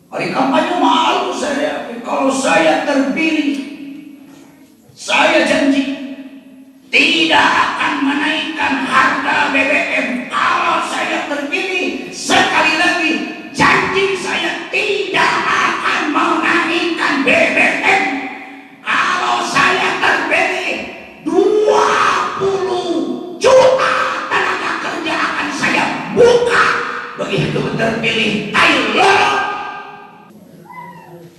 Hari kampanye malu saya, kalau saya terpilih, saya janji tidak akan menaikkan harga BBM. Kalau saya terpilih, sekali lagi janji saya tidak akan menaikkan BBM. Kalau saya terpilih, 20 juta tenaga kerja akan saya buka. Begitu terpilih, ayo.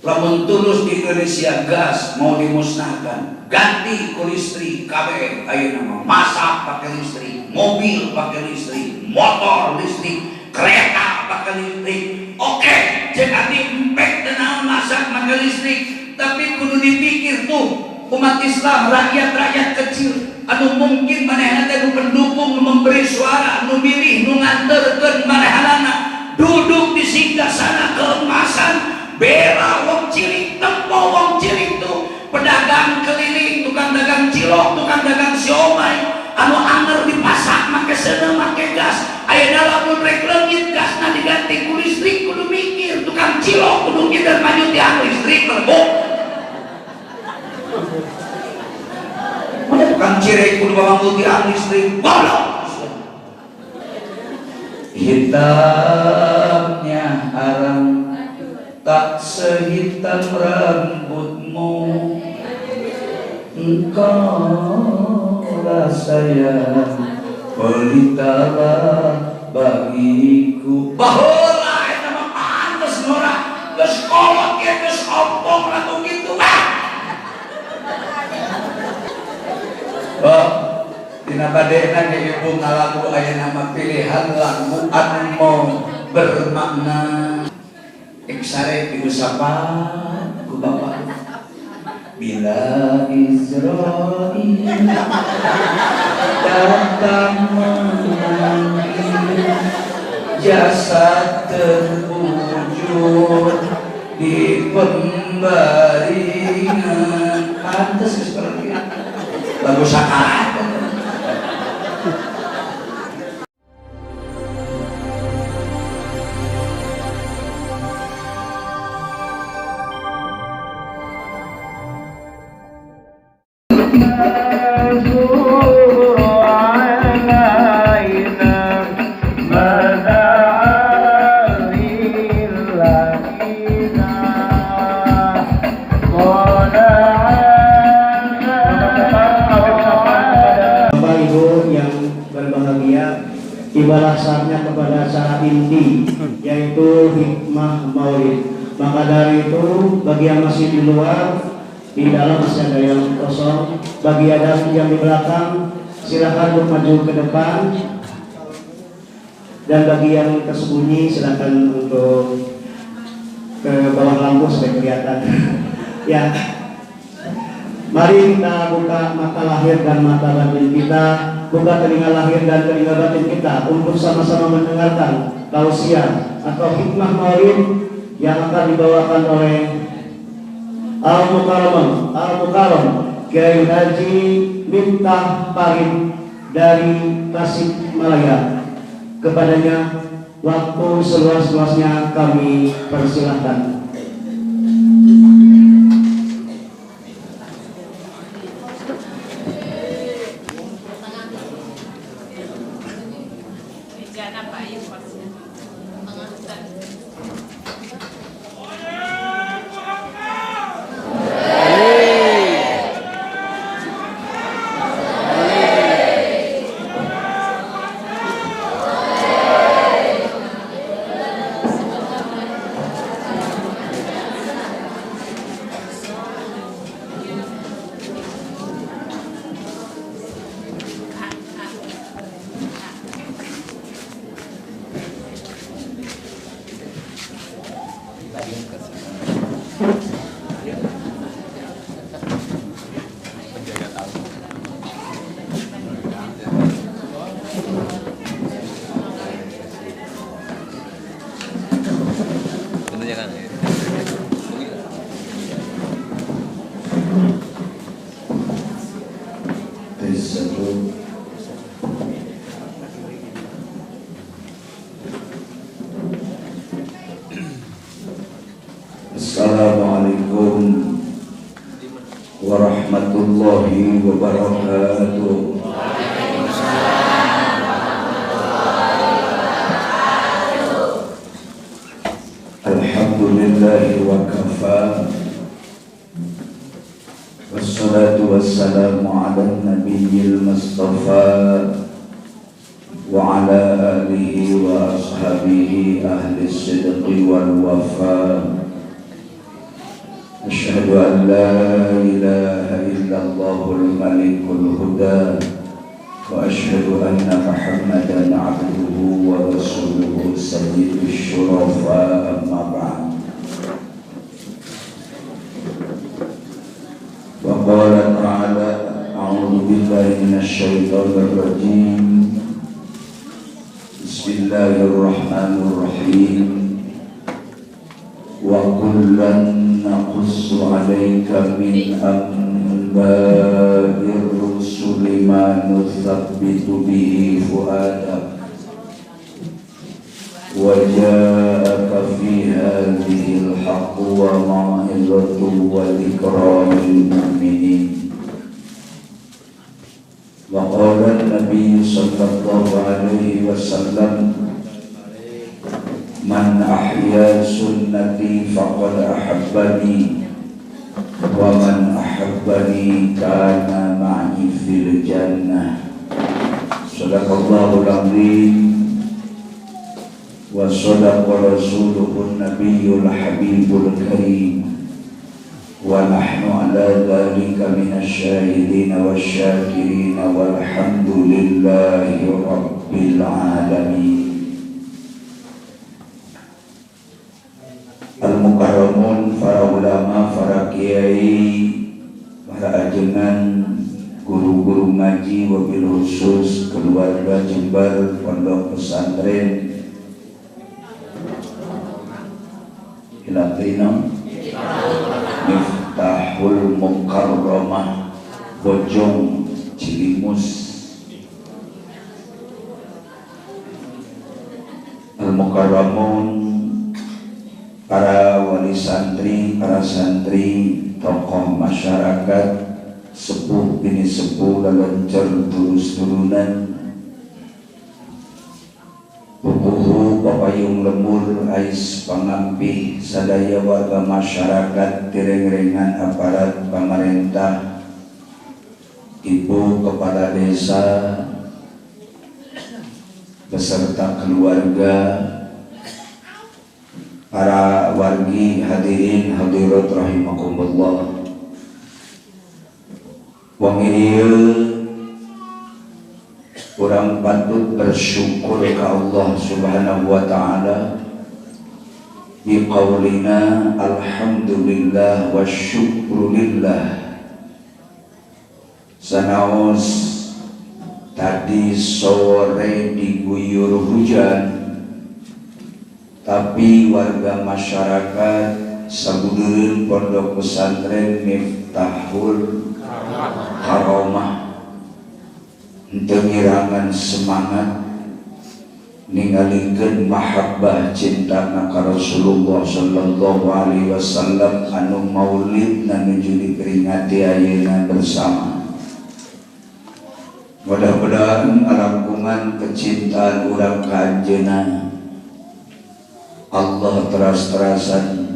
Lamun tulus di Indonesia gas mau dimusnahkan, ganti ku listrik kabeh ayeuna mah, masak pakai listrik, mobil pakai listrik, motor listrik, kereta pakai listrik. Oke, cek ati empek teu naon masak pakai listrik, tapi kudu dipikir tuh umat Islam, rakyat-rakyat kecil anu mungkin manehna teh nu pendukung, nu memberi suara, nu milih, nu nganterkeun manehanana duduk di singgasana keemasan. Bela wong cilik, tempo wong cilik tuh pedagang keliling, tukang dagang cilok, tukang dagang siomay anu anger di pasar make seuneu, make gas. Ayeuna lamun rek leungit gasna diganti ku listrik, kudu mikir tukang cilok kudu ngider maju tiang listrik melebok. Mana tukang cirek kudu bangun tiang listrik, goblok. Hitamnya arang tak sehitam rambutmu, engkaulah sayang pelitalah bagiku. Baheula eta mah pantes ngora geus kolot ge geus ompong lagu kitu ah. Oh, dina badena ge ibu ngalagu aya nama pilihan lagu anu mau bermakna. Eksare diusapan ku bapak bila Israil datang memanggil, jasad terbujur di pembaringan. Pantes seperti lagu sakarat. Bapak Ibu yang berbahagia, tibalah saatnya kepada acara inti, yaitu hikmah maulid. Maka dari itu, bagi yang masih di luar, di dalam masih ada yang kosong. Bagi ada yang di belakang, silakan untuk maju ke depan. Dan bagi yang tersembunyi, silakan untuk ke bawah lampu supaya kelihatan. Ya, mari kita buka mata lahir dan mata batin kita, buka telinga lahir dan telinga batin kita untuk sama-sama mendengarkan tausiah atau hikmah maulid yang akan dibawakan oleh Al-Mukarram, Al-Mukarram Kiai Haji Miftah Farid dari Tasikmalaya. Kepadanya waktu seluas-luasnya kami persilahkan. Assalamualaikum warahmatullahi wabarakatuh. Alhamdulillahi wa kafa. Wassalatu wassalamu ala nabiyil mustafa wa ala alihi wa ashabihi ahli sidqi wal wafa. Asyhadu an la ilaha illallahul malikul huda wa asyhadu anna Muhammadan abduhu wa rasuluhu sayyidus syurafa, amma ba'd. Wa qala ta'ala, a'udzu billahi minasy syaithanir rajim. Bismillahirrahmanirrahim. Wa kullan naqussu 'alaika min anba'ir rusuli ma nuthabbitu bihi fu'adak wa ja'aka fi hadhil haqqu wa mau'izatu wa dhikra lil mu'minin. Wa qala an-nabiy sallallahu alaihi wasallam, man ahya sunnati faqad ahabbani wa man ahabbani kana ma'i fil jannah. Shadaqallahul azim wa sadaqa rasuluhun nabiyyul habibul karim wa nahnu ala dhalika minasy syahidin wasyakirin walhamdulillahi rabbil alamin. Al-Mukarramun, para ulama, para kiai, para ajengan, guru-guru ngaji, wabil khusus keluarga Jember, pondok pesantren Ilatrino Miftahul Mukarramah, Bojong Cilimus. Al-Mukarramun, para wali santri, para santri, tokoh masyarakat, sepuh bini sepuh, lelencer terus turunan, pupuhu papayung lemur, ais pangampih, sadaya warga masyarakat, tireng-rengan aparat pemerintah, ibu kepala desa, beserta keluarga, para wargi hadirin hadirat rahimakumullah. Wong ieu urang patut bersyukur ka Allah Subhanahu wa taala bi qaulina alhamdulillah wa syukrulillah. Sanaos tadi sore diguyur hujan, tapi warga masyarakat sabudereun pondok pesantren Miftahul Karomah henteu ngirangan semangat ningalikeun mahabbah cintana ka Rasulullah sallallahu alaihi wasallam anu maulid nuju diperingati ayeuna bersama. Mudah-mudahan alangkungan kecintaan urang ka anjeunna Allah teras-terasan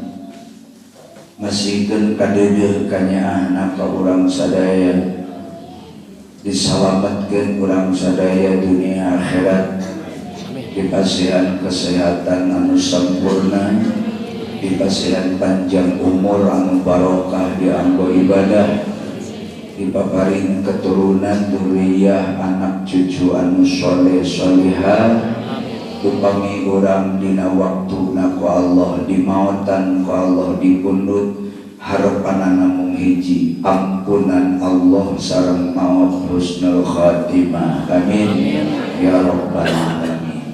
masihkeun kadeudeuh kanyaahna ka urang sadaya, disalamatkeun urang sadaya dunia akhirat, dipasihan kesehatan anu sampurna, dipasihan panjang umur anu barokah dianggo ibadah, dipaparin keturunan dzurriyyah anak cucu anu soleh solihah. Upami urang dina waktuna ku Allah, dimautan ku Allah, dipundhut, harepanana mung hiji, ampunan Allah sareng maut husnul khatimah. Amin ya rabbal alamin.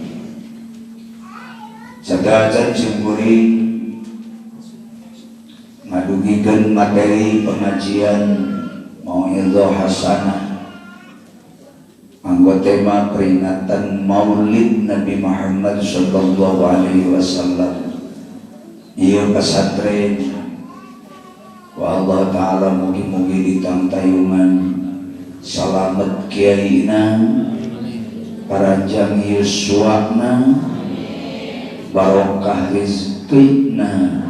Sadajan simkuring ngadugikeun materi pengajian mauizah hasanah anggo tema peringatan Maulid Nabi Muhammad sallallahu alaihi wasallam. Ieu pesantren wa Allah Ta'ala mugi-mugi ditangtayungan salamet kiaina, paranjang yuswana, barokah rizkina,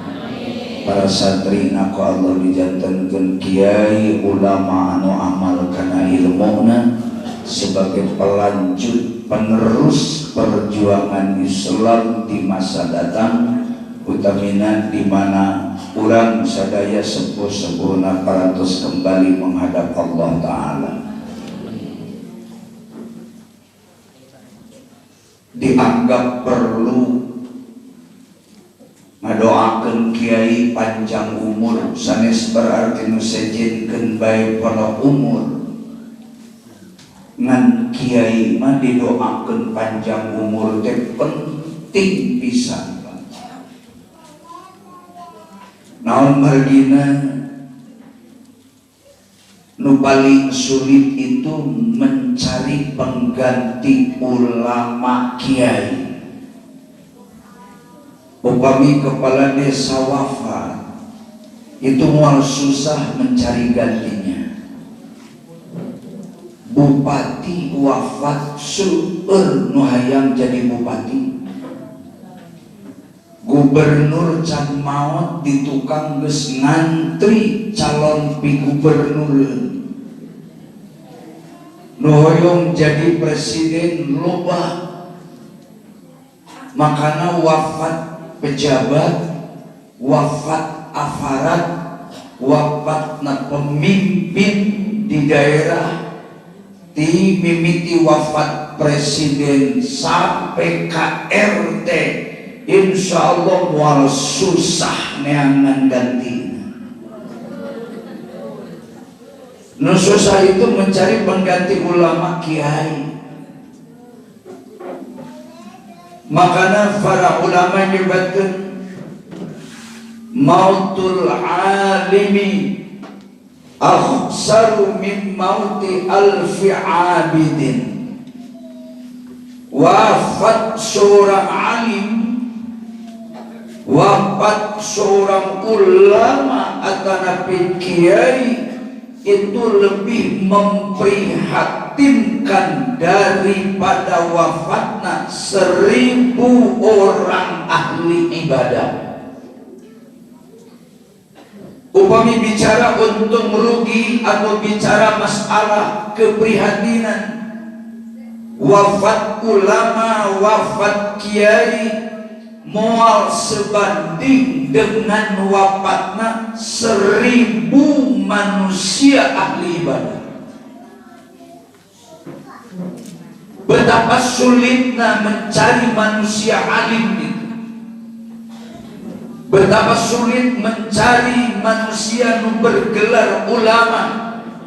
para santri ku Allah dijantenkeun kiai ulama anu amal kana ilmuna sebagai pelanjut penerus perjuangan Islam di masa datang, utamina di mana urang sadaya sepuh-sepuhna parantos kembali menghadap Allah Ta'ala. Dianggap perlu ngadoakeun kiai panjang umur, sanes berarti nu sejenkeun bae pono umur. Ngan kiai mah didoakeun panjang umur teh penting pisan. Naon margina nu paling sulit itu mencari pengganti ulama kiai. Upami kepala desa wafat itu mual susah mencari gantinya. Bupati wafat seueur nu hayang jadi bupati. Gubernur can maot di tukang geus ngantri calon pi gubernur. Nu hoyong jadi presiden loba. Makana wafat pejabat, wafat aparat, wafatna pemimpin di daerah, di mimiti wafat presiden sampai KRT, insya Allah mual susah neangan ganti. Nu susah itu mencari pengganti ulama kiai. Makanya para ulama nyebatkeun mautul alimi akhsaru min mauti alfi abidin. Wafat seorang alim, wafat seorang ulama atanapi kiai itu lebih memprihatinkan daripada wafatna 1000 orang ahli ibadah. Upami bicara untung rugi atau bicara masalah keprihatinan, wafat ulama, wafat kiai moal sebanding dengan wafatna 1000 manusia ahli ibadah. Betapa sulitnya mencari manusia alim itu. Betapa sulit mencari manusia nu bergelar ulama,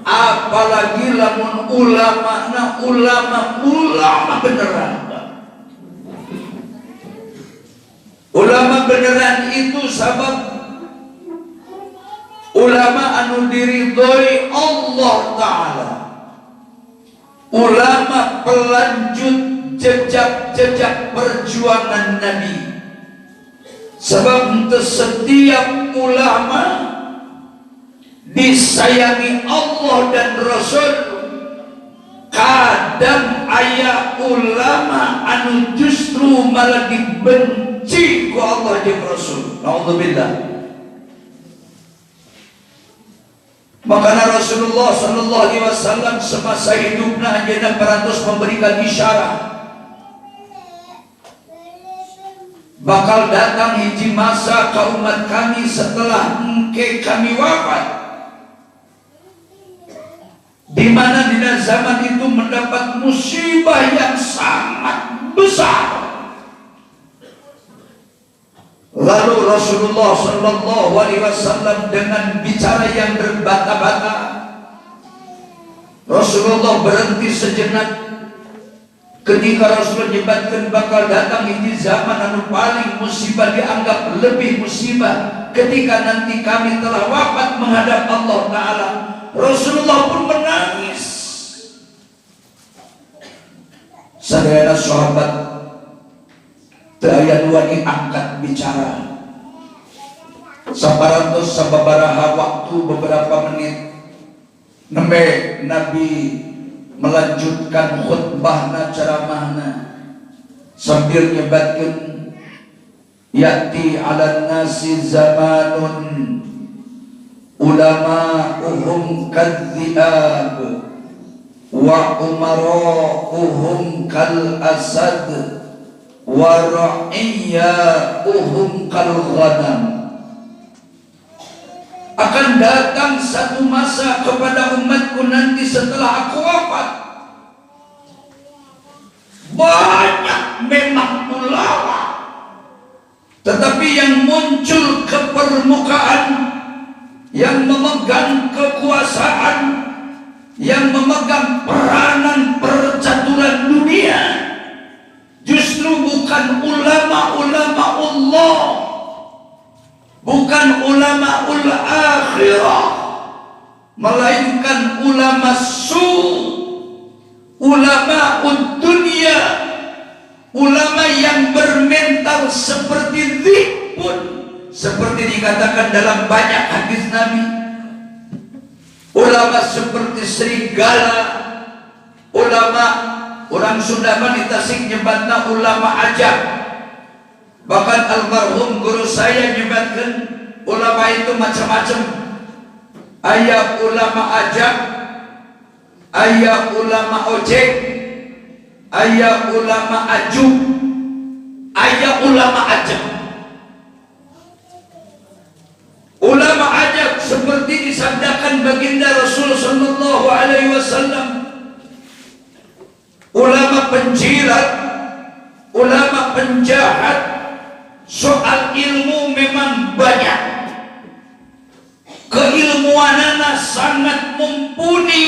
apalagi lamun ulama na ulama ulama beneran. Ulama beneran itu sabab ulama anu diridhoi Allah Ta'ala, ulama pelanjut jejak-jejak perjuangan Nabi. Sebab untuk setiap ulama disayangi Allah dan Rasul. Kadang ayah ulama anu justru malah dibenci ku Allah dan Rasul. Naudzubillah. Makanya Rasulullah sallallahu alaihi wasallam semasa hidupnya hanya parantos memberikan isyarat bakal datang hiji masa ke umat kami setelah engke kami wafat, di mana dina zaman itu mendapat musibah yang sangat besar. Lalu Rasulullah sallallahu alaihi wasallam dengan bicara yang berbata-bata, Rasulullah berhenti sejenak. Ketika Rasulullah nyebatkan bakal datang hiji zaman anu paling musibah, dianggap lebih musibah ketika nanti kami telah wafat menghadap Allah Ta'ala, Rasulullah pun menangis. Sadayana sahabat teu aya nu wani angkat bicara. Saparantos sababaraha waktu, beberapa menit, nembe Nabi melanjutkan khutbahna, ceramahna, sambil nyebatkeun, "Ya'ti 'alan nasi zamanun ulama'uhum kadzi'ab wa umara'uhum kal asad wa ra'iyya'uhum kal ghanam." Akan datang satu masa kepada umatku nanti setelah aku wafat, banyak memang ulama, tetapi yang muncul ke permukaan, yang memegang kekuasaan, yang memegang peranan percaturan dunia, justru bukan ulama-ulama Allah, bukan ulama ul akhirah, melainkan ulama su, ulama dunia, ulama yang bermental seperti pun, seperti dikatakan dalam banyak hadis Nabi, ulama seperti serigala, ulama orang Sunda mah di Tasik nyebatna ulama aja. Bahkan almarhum guru saya nyebatkan ulama itu macam-macam. Aya ulama aja, aya ulama ojek, aya ulama aju, aya ulama aja. Ulama ajab seperti disabdakan baginda Rasul sallallahu alaihi wasallam, ulama penjilat, ulama penjahat. Soal ilmu memang banyak, keilmuanana sangat mumpuni,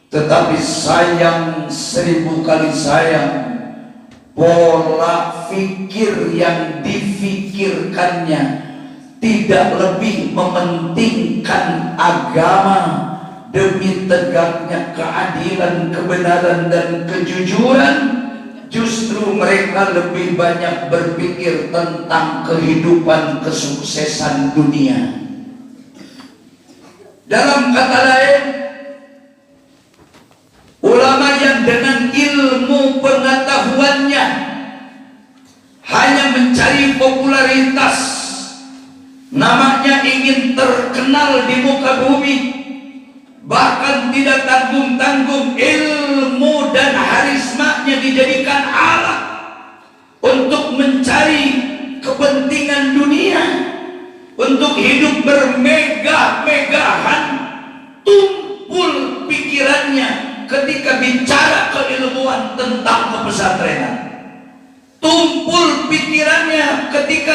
tetapi sayang, seribu kali sayang, pola fikir yang difikirkannya tidak lebih mementingkan agama demi tegaknya keadilan, kebenaran, dan kejujuran. Justru mereka lebih banyak berpikir tentang kehidupan kesuksesan dunia. Dalam kata lain, ulama yang dengan ilmu pengetahuannya hanya mencari popularitas, namanya ingin terkenal di muka bumi, bahkan tidak tanggung-tanggung ilmu dan harismanya dijadikan alat untuk mencari kepentingan dunia, untuk hidup bermegah-megahan. Tumpul pikirannya ketika bicara keilmuan tentang kepesantrenan, tumpul pikirannya ketika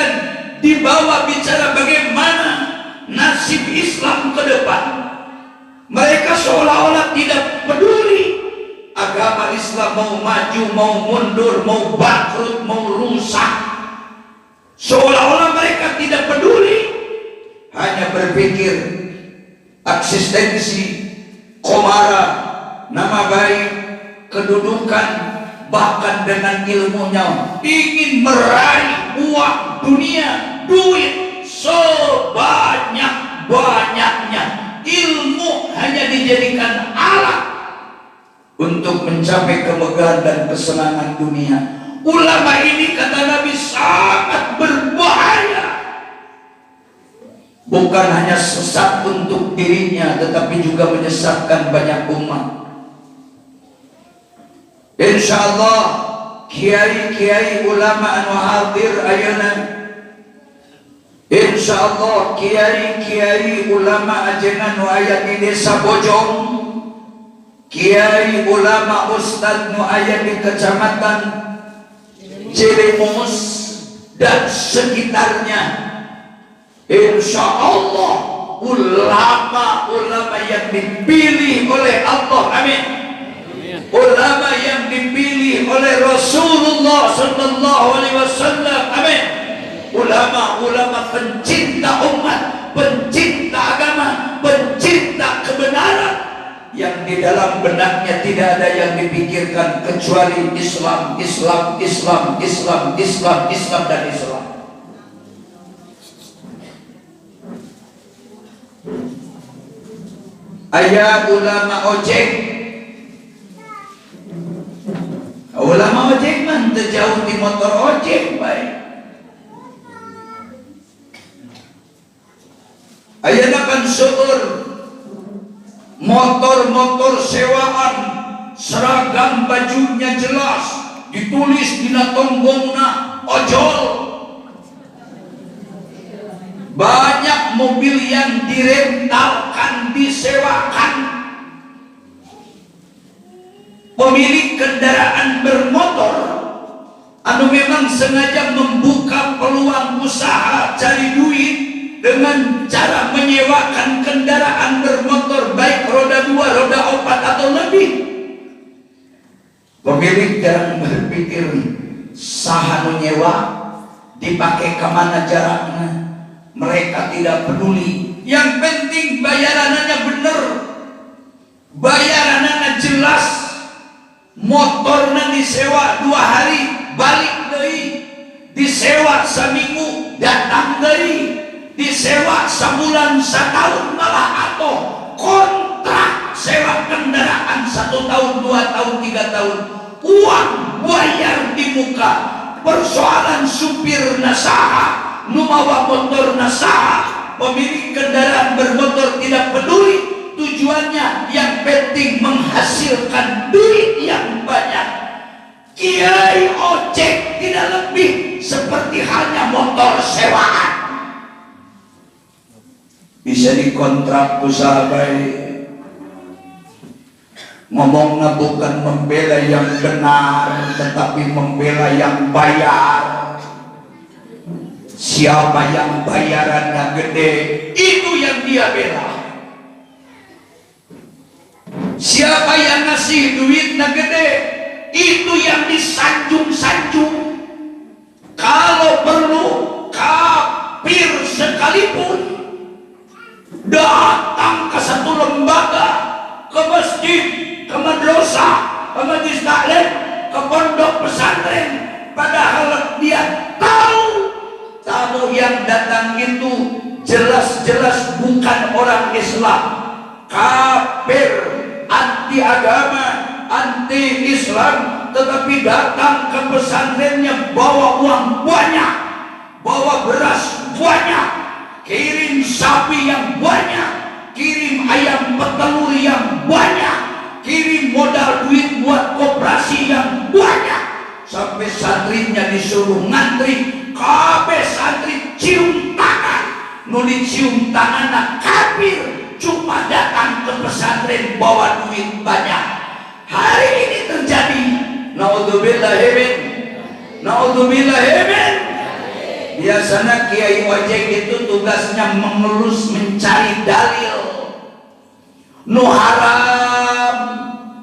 dibawa bicara bagaimana nasib Islam ke depan. Mereka seolah-olah tidak peduli agama Islam mau maju, mau mundur, mau bangkrut, mau rusak. Seolah-olah mereka tidak peduli, hanya berpikir eksistensi, komara, nama baik, kedudukan, bahkan dengan ilmunya ingin meraih uang dunia, duit sebanyak-banyaknya. Ilmu hanya dijadikan alat untuk mencapai kemegahan dan kesenangan dunia. Ulama ini, kata Nabi, sangat berbahaya. Bukan hanya sesat untuk dirinya, tetapi juga menyesatkan banyak umat. Insya Allah kiai-kiai ulama anu hadir ayeuna, insya Allah kiai-kiai ulama ajengan nu aya di desa Bojong, kiai, ulama, ustad nu aya di kecamatan Cilimus dan sekitarnya, insya Allah ulama-ulama yang dipilih oleh Allah, amin, ulama yang dipilih oleh Rasulullah sallallahu alaihi wasallam, amin, ulama-ulama pencinta umat, pencinta agama, pencinta kebenaran, yang di dalam benaknya tidak ada yang dipikirkan kecuali Islam, Islam, Islam, Islam, Islam, Islam, dan Islam. Aya ulama ojek. Ulama ojek mah teu jauh di motor ojek bae. Ayeuna kan seueur motor-motor sewaan, seragam bajunya jelas, ditulis dina tonggongna ojol. Banyak mobil yang direntalkan, disewakan. Pemilik kendaraan bermotor anu memang sengaja membuka peluang usaha cari duit dengan cara menyewakan kendaraan bermotor baik roda 2, roda 4 atau lebih. Pemilik jarang berpikir saha nu nyewa, dipakai kemana jaraknya. Mereka tidak peduli. Yang penting bayarannya bener, bayarannya jelas. Motornya disewa 2 hari, balik deui. Disewa seminggu, datang deui. Disewa sebulan, setahun malah atau kontrak sewa kendaraan 1 tahun, 2 tahun, 3 tahun. Uang bayar di muka. Persoalan supir nasaha, nu mawa motor nasaha, pemilik kendaraan bermotor tidak peduli. Tujuannya yang penting menghasilkan duit yang banyak. Kiai ojek tidak lebih seperti halnya motor sewaan. Bisa dikontrak usaha baik. Ngomongnya bukan membela yang benar, tetapi membela yang bayar. Siapa yang bayarannya gede, itu yang dia bela. Siapa yang ngasih duitnya gede, itu yang disanjung-sanjung. Kalau perlu kafir sekalipun datang ke satu lembaga, ke masjid, ke madrasah, ke majlis taklim, ke pondok pesantren, padahal dia tahu tamu yang datang itu jelas-jelas bukan orang Islam, kafir, anti agama, anti Islam, tetapi datang ke pesantrennya bawa uang banyak, bawa beras banyak, kirim sapi yang banyak, kirim ayam petelur yang banyak, kirim modal duit buat koperasi yang banyak, sampai santrinya disuruh ngantri, kabeh santri cium tangan, nu dicium tanganna kafir, cuma datang ke pesantren bawa duit banyak. Hari ini terjadi. Naudzubillahi min. Biasanya kiai ojek itu tugasnya mengelus, mencari dalil. Nu haram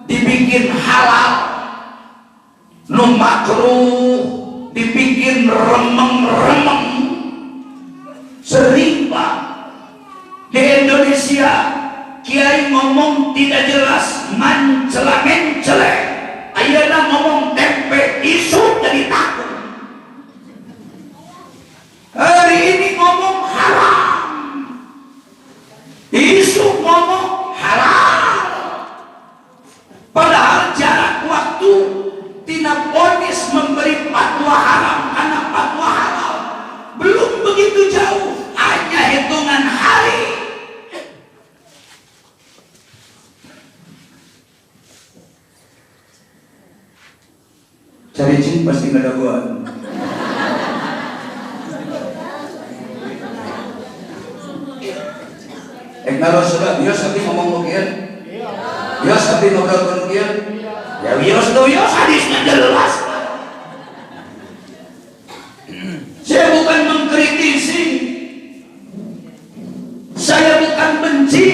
dibikin halal, nu makruh dibikin remeng-remeng. Sering Pak di Indonesia kiai ngomong tidak jelas, mancela-mencele. Ayeuna ngomong tempe isu jadi takut. Hari ini ngomong haram, isu ngomong halal. Padahal jarak waktu tina vonis memberi fatwa haram karena fatwa halal belum begitu jauh, hanya hitungan hari. Cari cing pasti nggak ada buat. Naros sudah, bios tapi ngomong mungkin, bios tapi ngobrol mungkin, ya bios tuh bios hadisnya jelas. Saya bukan mengkritisi, saya bukan benci,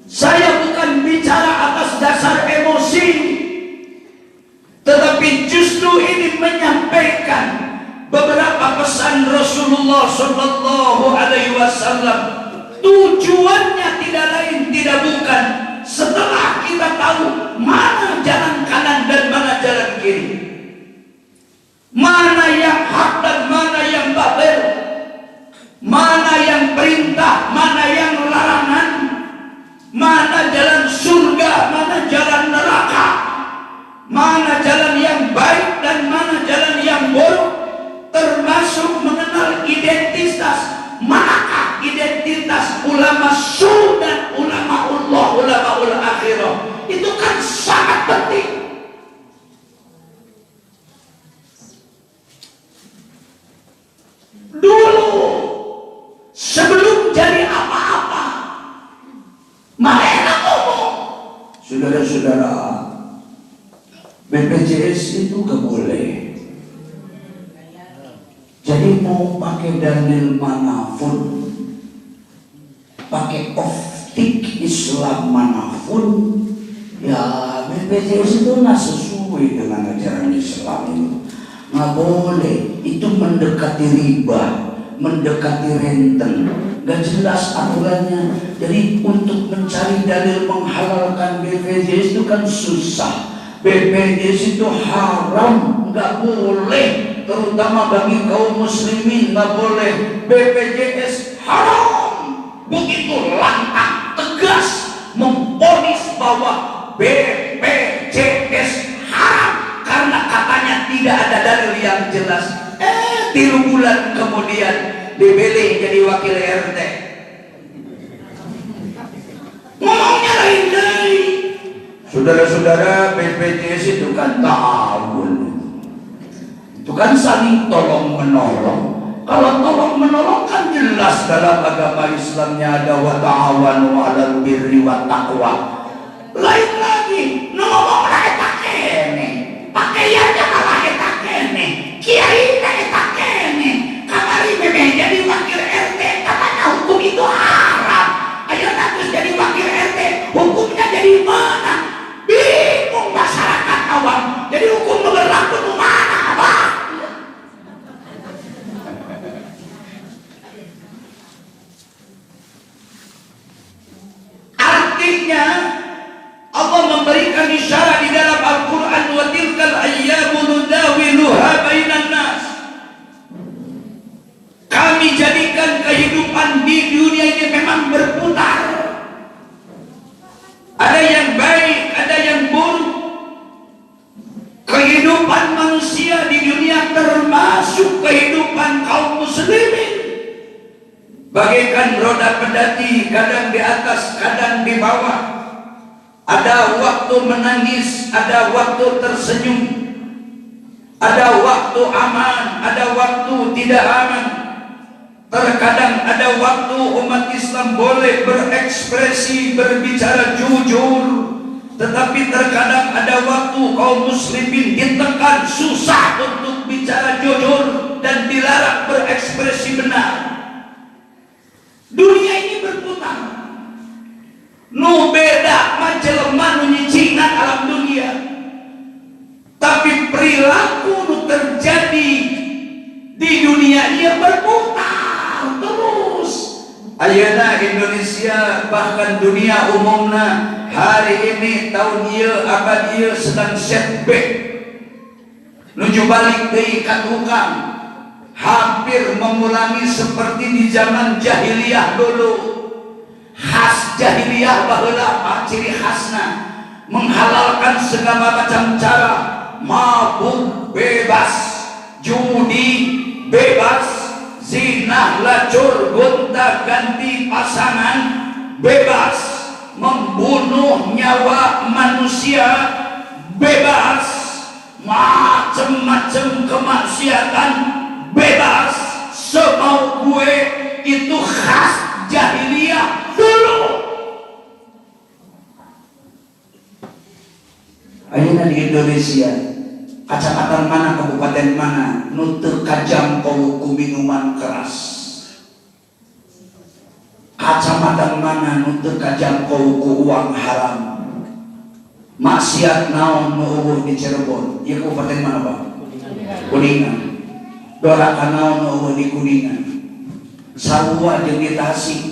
saya bukan bicara atas dasar emosi, tetapi justru ini menyampaikan beberapa pesan Rasulullah Shallallahu Alaihi Wasallam. Tujuannya tidak lain tidak bukan setelah kita tahu mana jalan kanan dan mana jalan kiri, mana yang hak dan mana yang batil, mana yang perintah, mana yang larangan, Saudara-saudara, BPJS itu gak boleh. Jadi mau pakai dalil manapun, pakai optik Islam manapun, ya BPJS itu nggak sesuai dengan ajaran Islam itu. Nggak boleh, itu mendekati riba, mendekati renten, nggak jelas aturannya. Jadi untuk mencari dalil menghalalkan BPJS itu kan susah. BPJS itu haram, nggak boleh, terutama bagi kaum muslimin nggak boleh. BPJS haram, begitu lantang tegas memvonis bahwa BPJS haram karena katanya tidak ada dalil yang jelas. 3 bulan kemudian dipilih jadi wakil RT, ngomongnya lain dari. Saudara-saudara, BPJS itu kan ta'awun, itu kan saling tolong menolong. Kalau tolong menolong kan jelas dalam agama Islamnya ada wa ta'awanu 'alal birri wat taqwa. Lain lagi ngomong eta kene, pakaiannya malah eta kene, kiai eta kene, kamari memeh jadi wakil RT katanya hukum itu haram. Ayo terus jadi wakil RT, hukumnya jadi mana? Bingung masyarakat awam. Jadi hukum berlaku di mana, Pak? Artinya Allah memberikan isyarat di dalam Al-Quran, wa tilkal ayyamu nudawiluha bainan nas. Kami jadikan kehidupan di dunia ini memang berputar. Ada yang baik, ada yang buruk. Kehidupan manusia di dunia termasuk kehidupan kaum muslimin bagaikan roda pedati, kadang di atas, kadang di bawah. Ada waktu menangis, ada waktu tersenyum, ada waktu aman, ada waktu tidak aman. Terkadang ada waktu umat Islam boleh berekspresi, berbicara jujur, tetapi terkadang ada waktu kaum muslimin ditekan, susah untuk bicara jujur dan dilarang berekspresi benar. Dunia ini berputar. Nu beda mah jelema nu nyicingan alam dunia, tapi perilaku nu terjadi di dunia ia berputar terus. Ayeuna Indonesia bahkan dunia umumna hari ini tahun ieu abad ieu sedang setback, nuju balik deui ka tukang, hampir mengulangi seperti di zaman jahiliyah dulu. Khas jahiliyah baheula apa ciri khasna? Menghalalkan segala macam cara, mabuk bebas, judi bebas, zina, lacur, gonta ganti pasangan bebas, membunuh nyawa manusia bebas, macem-macem kemaksiatan bebas, semau gue. Itu khas jahiliyah dulu. Ayeuna di Indonesia, kecamatan mana, kabupaten mana nu teu kajangkau ku minuman keras? Kacamatan mana nu teu kajangkau ku uang haram? Maksiat naon nu euweuh di Cirebon? Ieu kabupaten mana, Pak? Kuningan. Doraka naon nu euweuh di Kuningan? Sarua jeung di Tasik,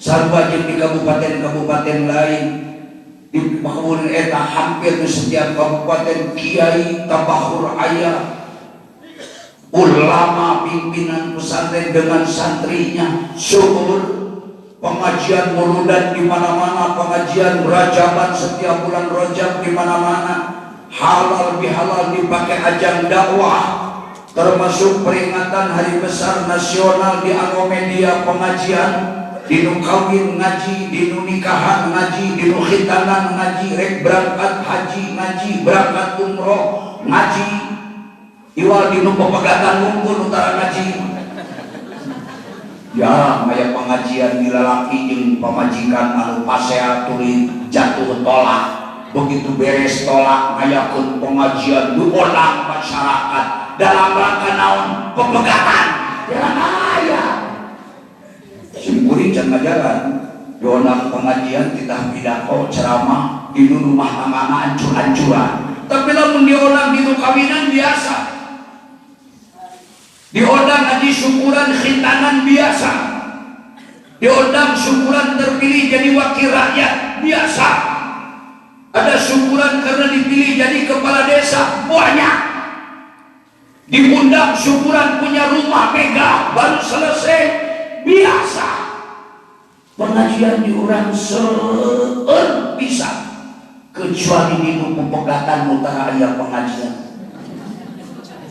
sarua jeung di kabupaten-kabupaten lain. Di Makmur eta hampir di setiap kabupaten kiai tabahur aya, ulama pimpinan pesantren dengan santrinya syukur, pengajian muludan di mana-mana, pengajian rajaban setiap bulan Rajab di mana-mana, halal bihalal dipakai ajang dakwah, termasuk peringatan hari besar nasional di media pengajian, dinu kawin ngaji, dinu nikahan ngaji, dinu khitanan ngaji, rek berangkat haji ngaji, berangkat umroh ngaji, iwal dinu pepegatan mungkun utara ngaji. Jarang aya pengajian dilalaki jeung pamajikan anu pasea tuluy jatuh tolak. Begitu beres tolak ngayakeun pengajian diundang masyarakat dalam rangka naon? Pepegatan. Jalan aya. Simkuring can ngajaran diundang pengajian titah pidato ceramah di rumah tangga hancur-hancuran. Tapi lamun diundang di kawinan biasa. Diundang haji syukuran khitanan biasa. Diundang syukuran terpilih jadi wakil rakyat biasa. Ada syukuran karena dipilih jadi kepala desa banyak. Diundang syukuran punya rumah megah baru selesai biasa. Pengajian di orang seueur bisa kecuali di pepegatan mutara aya pengajian.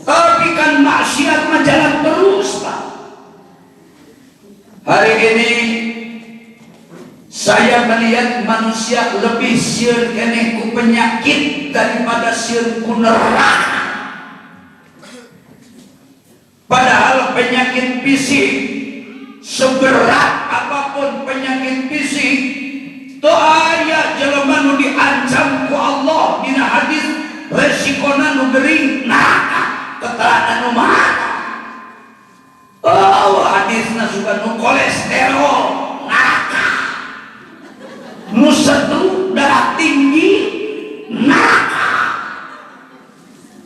Tapi kan maksiat mah jalan terus, Pak. Hari ini saya melihat manusia lebih sieun keneh ku penyakit daripada sieun ku neraka. Padahal penyakit fisik seberat apapun penyakit fisik teu aya jelema nu diancam ku Allah dina hadis resikona nu gering neraka keterangan nu mana. Oh, hadisna suka nu kolesterol neraka, nu stroke darah tinggi neraka,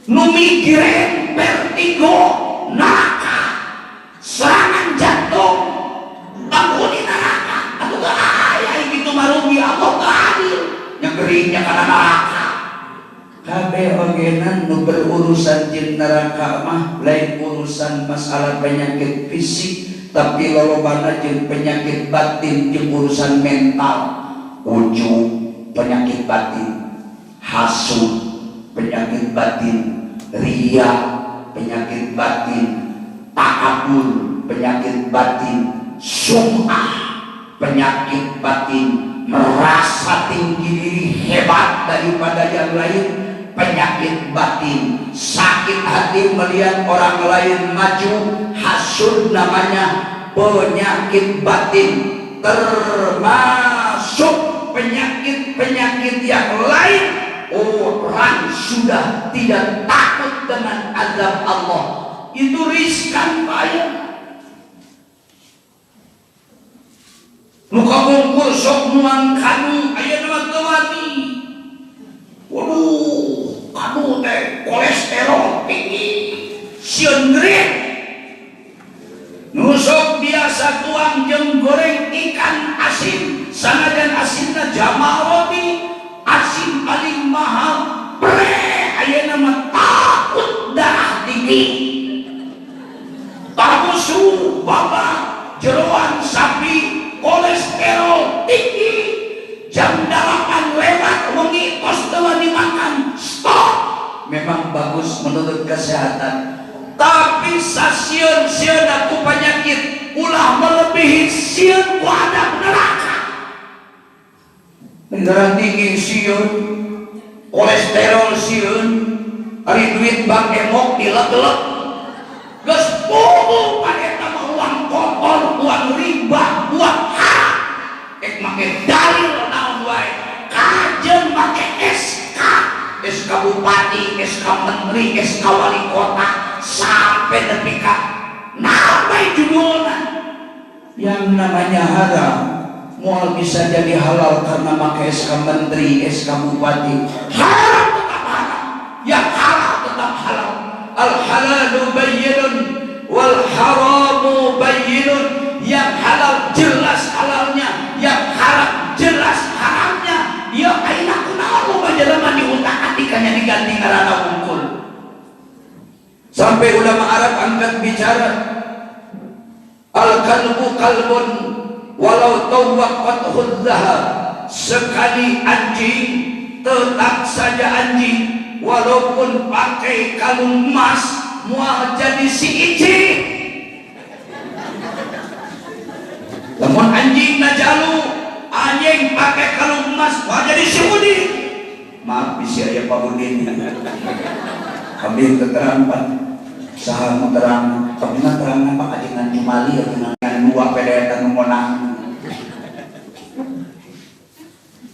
nu migrain vertigo neraka, serangan jantung penghuni neraka. Atuh teu aya gitu marugi, Allah teu adil nya geringnya kana neraka. Kabeh ogenan nu berurusan jeung neraka mah lain urusan masalah penyakit fisik, tapi lolobana jeung penyakit batin jeung urusan mental. Ujub penyakit batin, hasud penyakit batin, ria penyakit batin, takabur penyakit batin, sum'ah penyakit batin, merasa tinggi diri hebat daripada yang lain penyakit batin, sakit hati melihat orang lain maju, hasud namanya, penyakit batin. Termasuk penyakit-penyakit yang lain, orang sudah tidak takut dengan azab Allah. Itu riskan, Pak. Nu kabungkur sok nuang kanu ayeuna mah teu wani. Waduh, kanu teh kolesterol tinggi, sieun gering. Nu sok biasa tuang jeung goreng ikan asin, sanajan asinna jamal roti, asin paling mahal, pre ayeuna mah takut darah tinggi. Tabusu, babak, jeroan sapi, kolesterol tinggi. Jam 8 lewat wengi tos teu dimakan, stop. Memang bagus menurut kesehatan, tapi sasieun-sieun aku penyakit ulah melebihi sieun ku adab neraka. Darah tinggi sieun, kolesterol sieun, ari duit bank emok dileg-leg. Geus puguh paneta mah uang kotor, uang riba, uang haram. Ek make dalil naon wae, kajeun make SK, SK bupati, SK menteri, SK wali kota, sampai nepi ka naon bae judulna. Yang namanya haram moal bisa jadi halal karena make SK menteri, SK bupati. Haram tetap haram, yang halal tetap halal. Al halalu bayyinun wal haramu bayyinun. Yang halal jelas halalnya, yang haram jelas haramnya. Ya ayeuna kunaon loba jelema diutak-atik hanya diganti ngaranna wungkul. Sampai ulama Arab angkat bicara, al kalbu kalbun walau tawwaqathu dzahab. Sekali anjing tetap saja anjing, walaupun pakai kalung emas moal jadi si icik. Lamun anjing najalu, anjing pakai kalung emas moal jadi si Udin. Maaf bisi aya Pak Udin. Kami keterangan saha nu terang, kami mah terang Pak ajengan Jumali ajengan dua pedeta nu monang.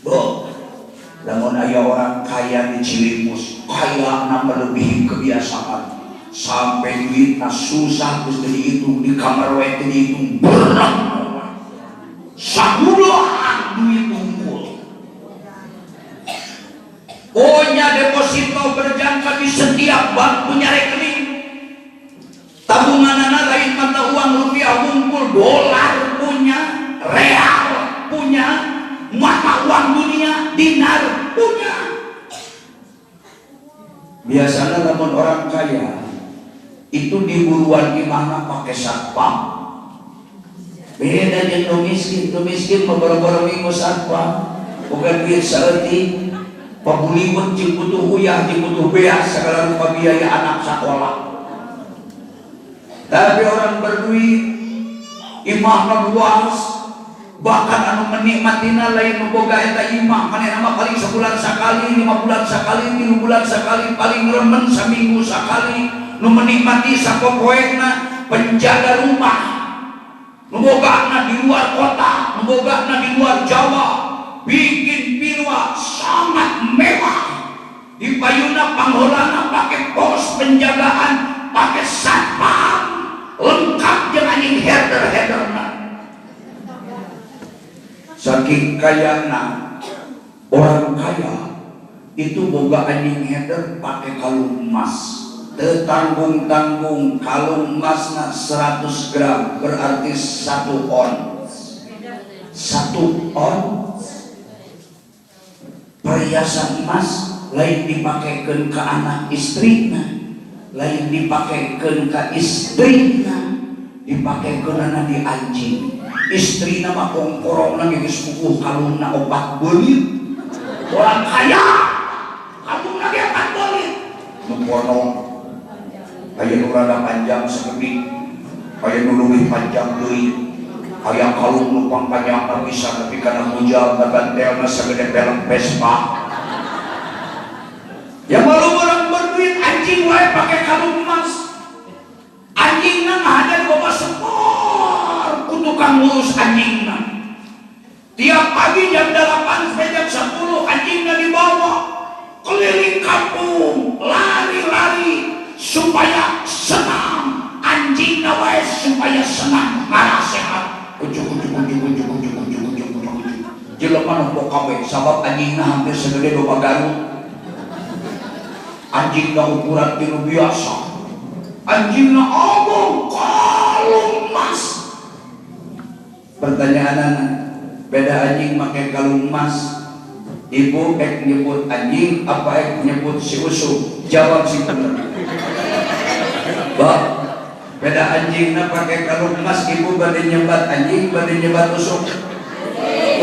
Bu, lamun aya orang Cilimus, kaya melebihi kebiasaan, sampai duitna susah terus dihitung, di kamar wae teu dihitung, berat sabulan duit unggul. Punya deposito berjangka di setiap bank, punya rekening tabungan, lain mata uang rupiah wungkul, dolar punya, real punya, mata uang dunia dinar punya. Biasanya namun orang kaya itu di buruan gimana pakai satpam, beda jeung nu miskin. Nu miskin beberapa minggu satpam, bukan duit saeutik, pabuliwet jeung butuh uyah jeung butuh beas, segala rupa biaya anak sekolah. Tapi orang berduit, imahna luas, bahkan anu menikmatina lain nu boga eta imah. Manehna mah paling sebulan sekali, 5 bulan sekali, 3 bulan sekali, paling remen seminggu sekali. Nu menikmati sapopoena penjaga rumah, nu bogana di luar kota, nu bogana di luar Jawa, bikin villa sangat mewah di payuna, pangholana pakai pos penjagaan, pakai satpam lengkap dengan anjing herder-herderna. Saking kayana, orang kaya itu boga anjing herder pakai kalung emas. Tanggung-tanggung kalung emasna 100 gram, berarti 1 ons, 1 ons perhiasan emas. Lain dipakaikan ke anak istrina, lain dipakaikan ke istrina, dipakaikan anak di anjing. Istrina mah kongkorongna geus puguh, kalungna opat belit. Orang kaya kalungna ge opat belit, nu ponong aya nu rada panjang sakedik, aya nu leuwih panjang deui, aya kalung nu pangpanjangna bisa nepi kana bujal, gantelna sagede pelek Vespa. Ya malu orang berduit, anjing wae pakai kalung emas. Anjingna ada di bawah sepor ku tukang ngurus anjingna. Tiap pagi jam 8 sampai jam 10 anjingna dibawa keliling kampung, lari-lari supaya senang. Anjingna wae supaya senang, marah sehat, kucuk kucuk kucuk kucuk kucuk kucuk kucuk kucuk kucuk. Jelema nempo kabeh, sabab anjingna hampir segede domba Garut. Anjingna ukuran tinu biasa, anjingna abong kalung emas. Pertanyaan, beda anjing pakai kalung emas, ibu ek nyebut anjing apa ek nyebut si usuk? Jawab si bener. Bah, beda anjingna pakai kalung emas, ibu bade nyebat anjing, bade nyebat usuk?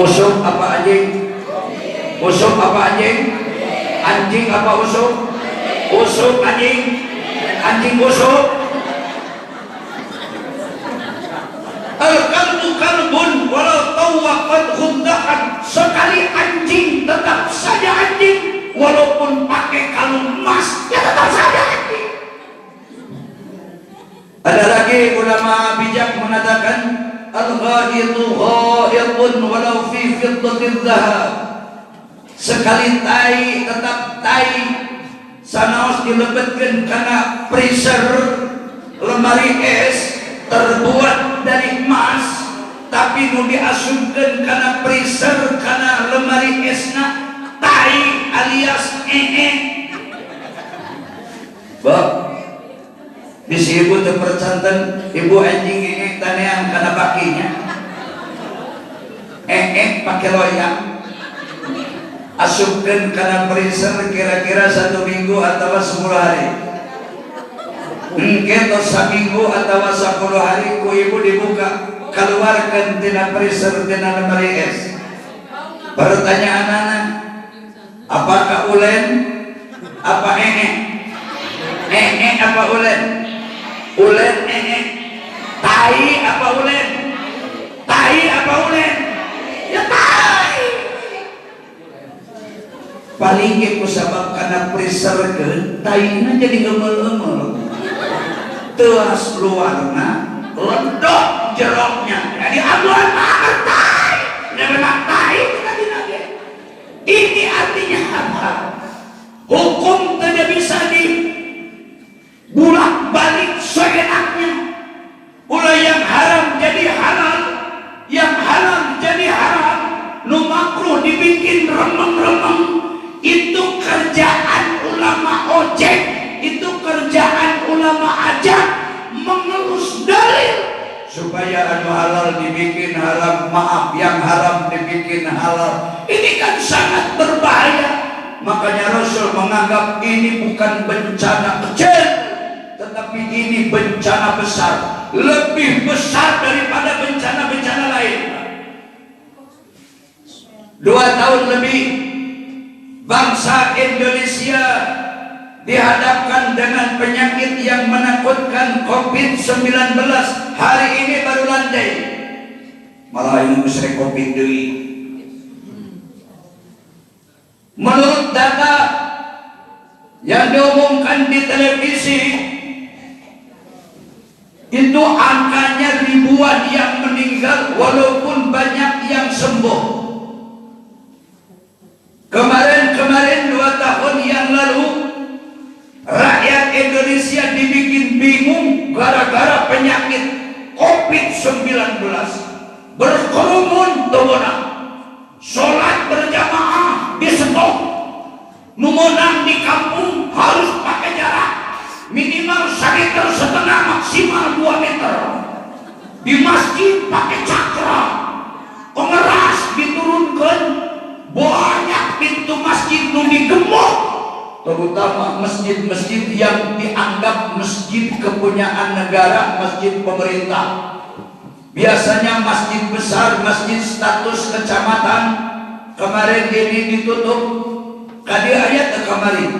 Usuk apa anjing? Usuk apa anjing? Anjing apa usuk? Usuk anjing? Anjing usuk? Al-kalbu kalbun walau tawwaqat khundakan. Sekali anjing tetap saja anjing, walaupun pakai kalung emas ya tetap saja anjing. Ada lagi ulama bijak mengatakan, al-ghaitu ghaitun walau fi fiddatin dhahab. Sekali tai tetap tai, sanaos dilebetkeun kana freezer, lemari es terbuat dari emas, tapi nu diasupkeun kana freezer, kana lemari esna tai alias ee. Bab bisi ibu teu percanten, ibu anjing ee taneang kana bakinya, ee pake loyang, asupkeun kana freezer kira-kira satu minggu atau 10 hari. Engke tos saminggu atau 10 hari ku ibu dibuka, keluarkan tina freezer, tina lemari es. Pertanyaan anak, apakah ulen apa ee? Ee apa ulen? Ulen ee? Tai apa ulen? Tai apa ulen? Ya tai. Paling ge kusabab kana freezer keun taina jadi geumel-geumel, teas luarna, ledok jeroknya, jadi aduan banget tai. Ya memang tai tadi lagi. Ini artinya apa? Hukum tidak bisa dibulak-balik seenaknya. Ulah yang haram jadi halal, yang halal jadi haram, nu makruh dibikin remeng-remeng. Itu kerjaan ulama ojek, itu kerjaan ulama ajak mengelus dalil supaya anu halal dibikin haram, maaf, yang haram dibikin halal. Ini kan sangat berbahaya. Makanya Rasul menganggap ini bukan bencana kecil, tetapi ini bencana besar, lebih besar daripada bencana-bencana lain. 2 tahun lebih bangsa Indonesia dihadapkan dengan penyakit yang menakutkan COVID-19. Hari ini baru landai, malah ini bisa COVID deui. Menurut data yang diumumkan di televisi, itu angkanya ribuan yang meninggal walaupun banyak yang sembuh. Kemarin-kemarin 2 tahun yang lalu rakyat Indonesia dibikin bingung gara-gara penyakit COVID-19. Berkerumun temenang, sholat berjamaah di stop, numonang di kampung harus pakai jarak minimal 1,5 meter, maksimal 2 meter. Di masjid pakai cakra, pengeras diturunkan, banyak pintu masjid nu digemuk, terutama masjid-masjid yang dianggap masjid kepunyaan negara, masjid pemerintah. Biasanya masjid besar, masjid status kecamatan, kemarin ini ditutup. Kadi ayat ke kemarin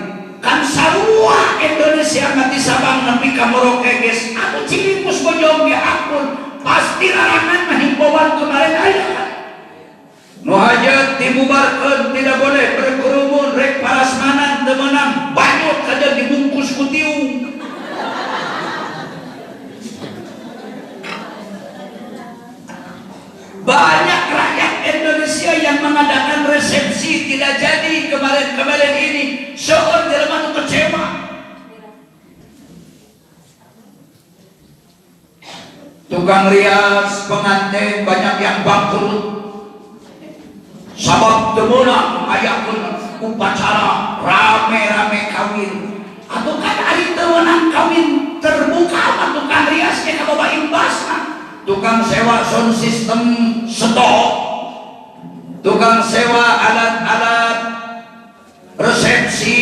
kan sarua Indonesia mati Sabang nepi ka Merauke geus atuh Cilimus Bojong diakur pasti larangan mah himbauan kemarin aya kan. Nu hajat dibubarkeun, tidak boleh berkerumun, rek parasmanan teu meunang, banyut saja dibungkus ku tiung. Banyak rakyat Indonesia yang mengadakan resepsi tidak jadi kemarin-kemarin ini. Seueur jelema nu kecewa. Tukang rias, pengantin banyak yang bangkrut. Sabab teu meunang ayakeun upacara rame-rame kawin. Atau kan ari teu meunang kawin terbuka mah tukang rias ge kabawa imbasna. Tukang sewa sound system stop, tukang sewa alat-alat resepsi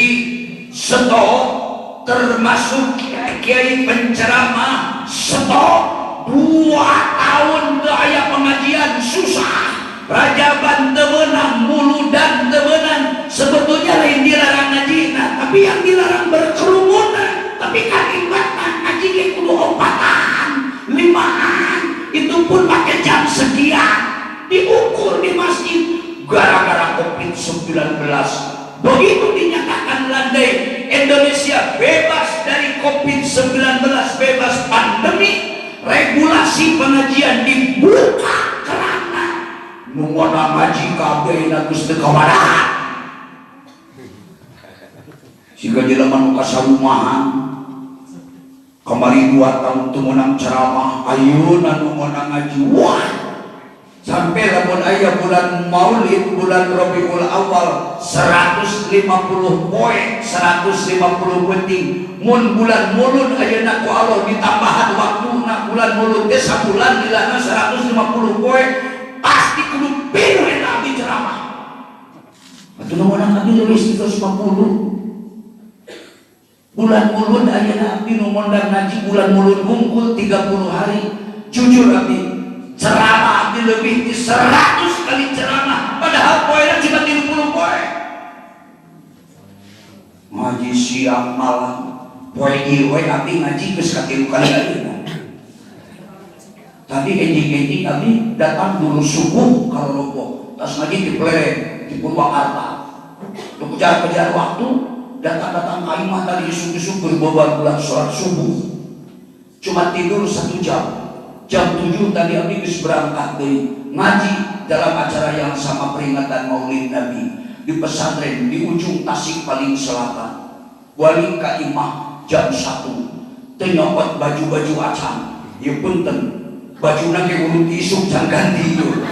stop, termasuk kiai penceramah stop. 2 tahun teu aya pengajian susah, rajaban teu meunang, muludan teu meunang. Sebetulnya lain dilarang ngaji, nah, tapi yang dilarang berkerumun. Tapi kan ibatna ngaji ge kudu 4-an, 5-an, itu pun pakai jam sekian, diukur di masjid. Gara-gara COVID-19 begitu dinyatakan landai, Indonesia bebas dari COVID-19, bebas pandemi, regulasi pengajian dibuka kerana nu ngona ngaji kabeh na geus teu kawarahan. Siga jelema nu kasarumahan kamari 2 tahun teu meunang ceramah, ayeuna nu meunang ngaji. Wah, sampai lamun aya bulan Maulid, bulan Rabiul Awal 150 poe, 150 penting. Mun bulan Mulud ayeuna ku Allah ditambahan waktuna, bulan Mulud teh sabulan dilana 150 poe, pasti kudu pinuh eta abdi ceramah. Atuh nu meunang abdi leuwih 150. Bulan Mulud ayeuna abdi nu mondang ngaji bulan Mulud hungkul 30 hari. Jujur abdi ceramah abdi lebih di 100 kali ceramah, padahal poena cuma 30 poe. Ngaji siang malam, poe ieu we abdi ngaji geus katilu kali ayeuna. Tadi enjing-enjing abdi datang dulu subuh ka Rorobo, tas ngaji di Pleret, di Purwakarta. Kejar-kejar waktu, datang-datang ka imah tadi isuk-isuk berbawa bulan sholat subuh. Cuma tidur 1 jam. Jam 7 tadi abdi geus berangkat deui ngaji dalam acara yang sama peringatan Maulid Nabi. Di pesantren di ujung Tasik paling selatan. Balik ka imah jam 1, teu nyokot baju-baju acan. Ya punten, bajuna ge urut isuk can ganti ieu.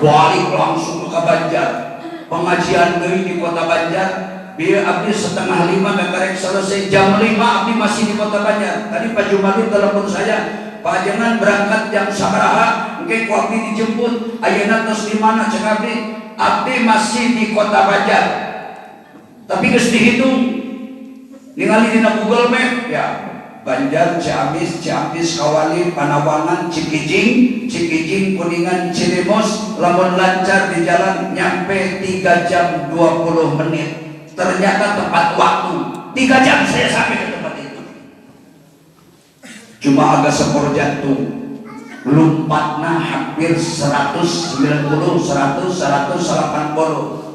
Balik langsung ke Banjar. Pengajian deui di kota Banjar. Biar abdi 4:30 karek selesai, jam 5 abdi masih di kota Banjar. Tadi Pak Jumali telepon saya, Pak jangan berangkat jam sabaraha, engke ku abdi dijemput. Ayeuna tos di mana cek abdi? Abdi masih di kota Banjar. Tapi geus dihitung, ningali dina Google Map ya. Banjar, Ciamis, Ciamis, Kawali, Panawangan, Cikijing, Cikijing, Kuningan, Cilimus, lamun lancar di jalan nyampe 3 jam 20 menit. Ternyata tepat waktu 3 jam saya sampai ke tempat itu. Cuma agak sepor jantung, lompatna hampir 190, 100, 180.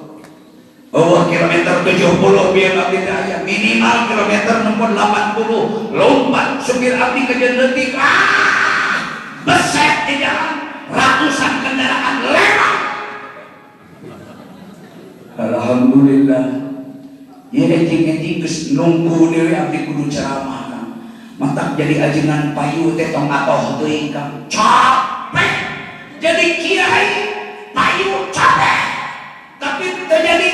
Oh, kilometer 70 biar abdi teh aya minimal kilometer 80, lompat supir abdi ke leutik, ah beset di jalan, ratusan kendaraan lewat. Alhamdulillah ya, enjing-enjing geus nunggu deui abdi kudu ceramah kan. Matak jadi ajengan payu teh tong atoh teuing Kang, capek jadi kiai payu capek, tapi terjadi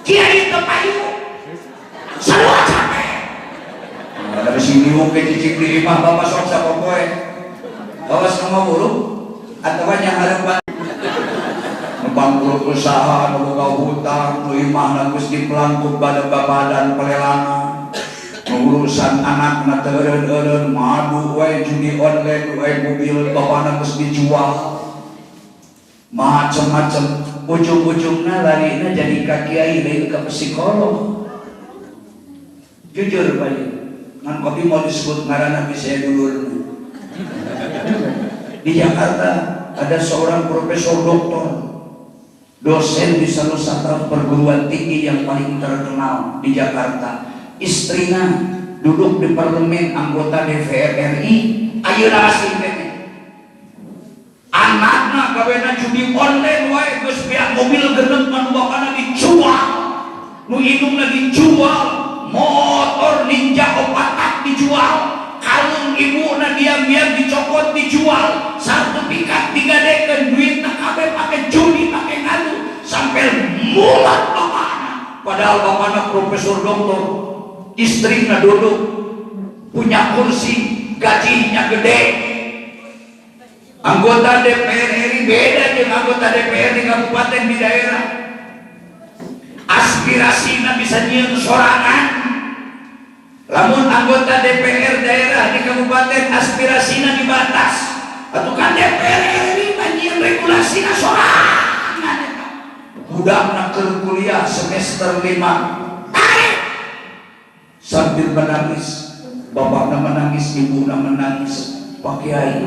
kiai teu payu sarua capek. Nah, dari sini oke cicing di imah bapak sok sapopoe bawas ka buru atawa nya harapan bangkrut usaha, nu boga hutang, nu imahna geus dipelangkuk pada babadan pelelangan, urusan anak na teu eureun-eureun, madu we, judi online we, mobil bapana geus dijual, macem-macem, ujung-ujungna larina jadi ka kiai lain ka psikolog. Jujur Pak, ngan kopi mau disebut ngaranna bisa dulurna. Di Jakarta ada seorang profesor doktor, dosen di salah satu perguruan tinggi yang paling terkenal di Jakarta. Istrinya duduk di parlemen, anggota DPR RI, ayeuna masih keneh. Anakna gawena judi online wae, geus beak mobil genep mah nu bapana dijual, nu indungna dijual, motor Ninja opat tak dijual, kalung ibuna diam-diam dicopot dijual, sertifikat digadekeun, duitna kabeh pake judi, pake ngadu sampai mulat bapana. Padahal bapana profesor doktor, istrinya duduk punya kursi, gajinya gede, anggota DPR RI. Beda dengan anggota DPR di kabupaten, di daerah, aspirasinya bisa nyieun sorangan. Lamun anggota DPR daerah di kabupaten aspirasinya dibatas, atau kan DPR RI mah nyieun regulasina sorangan eta. Budakna keur kuliah semester 5, tarik sambil menangis, bapakna menangis, ibuna menangis, "Pak Kiai,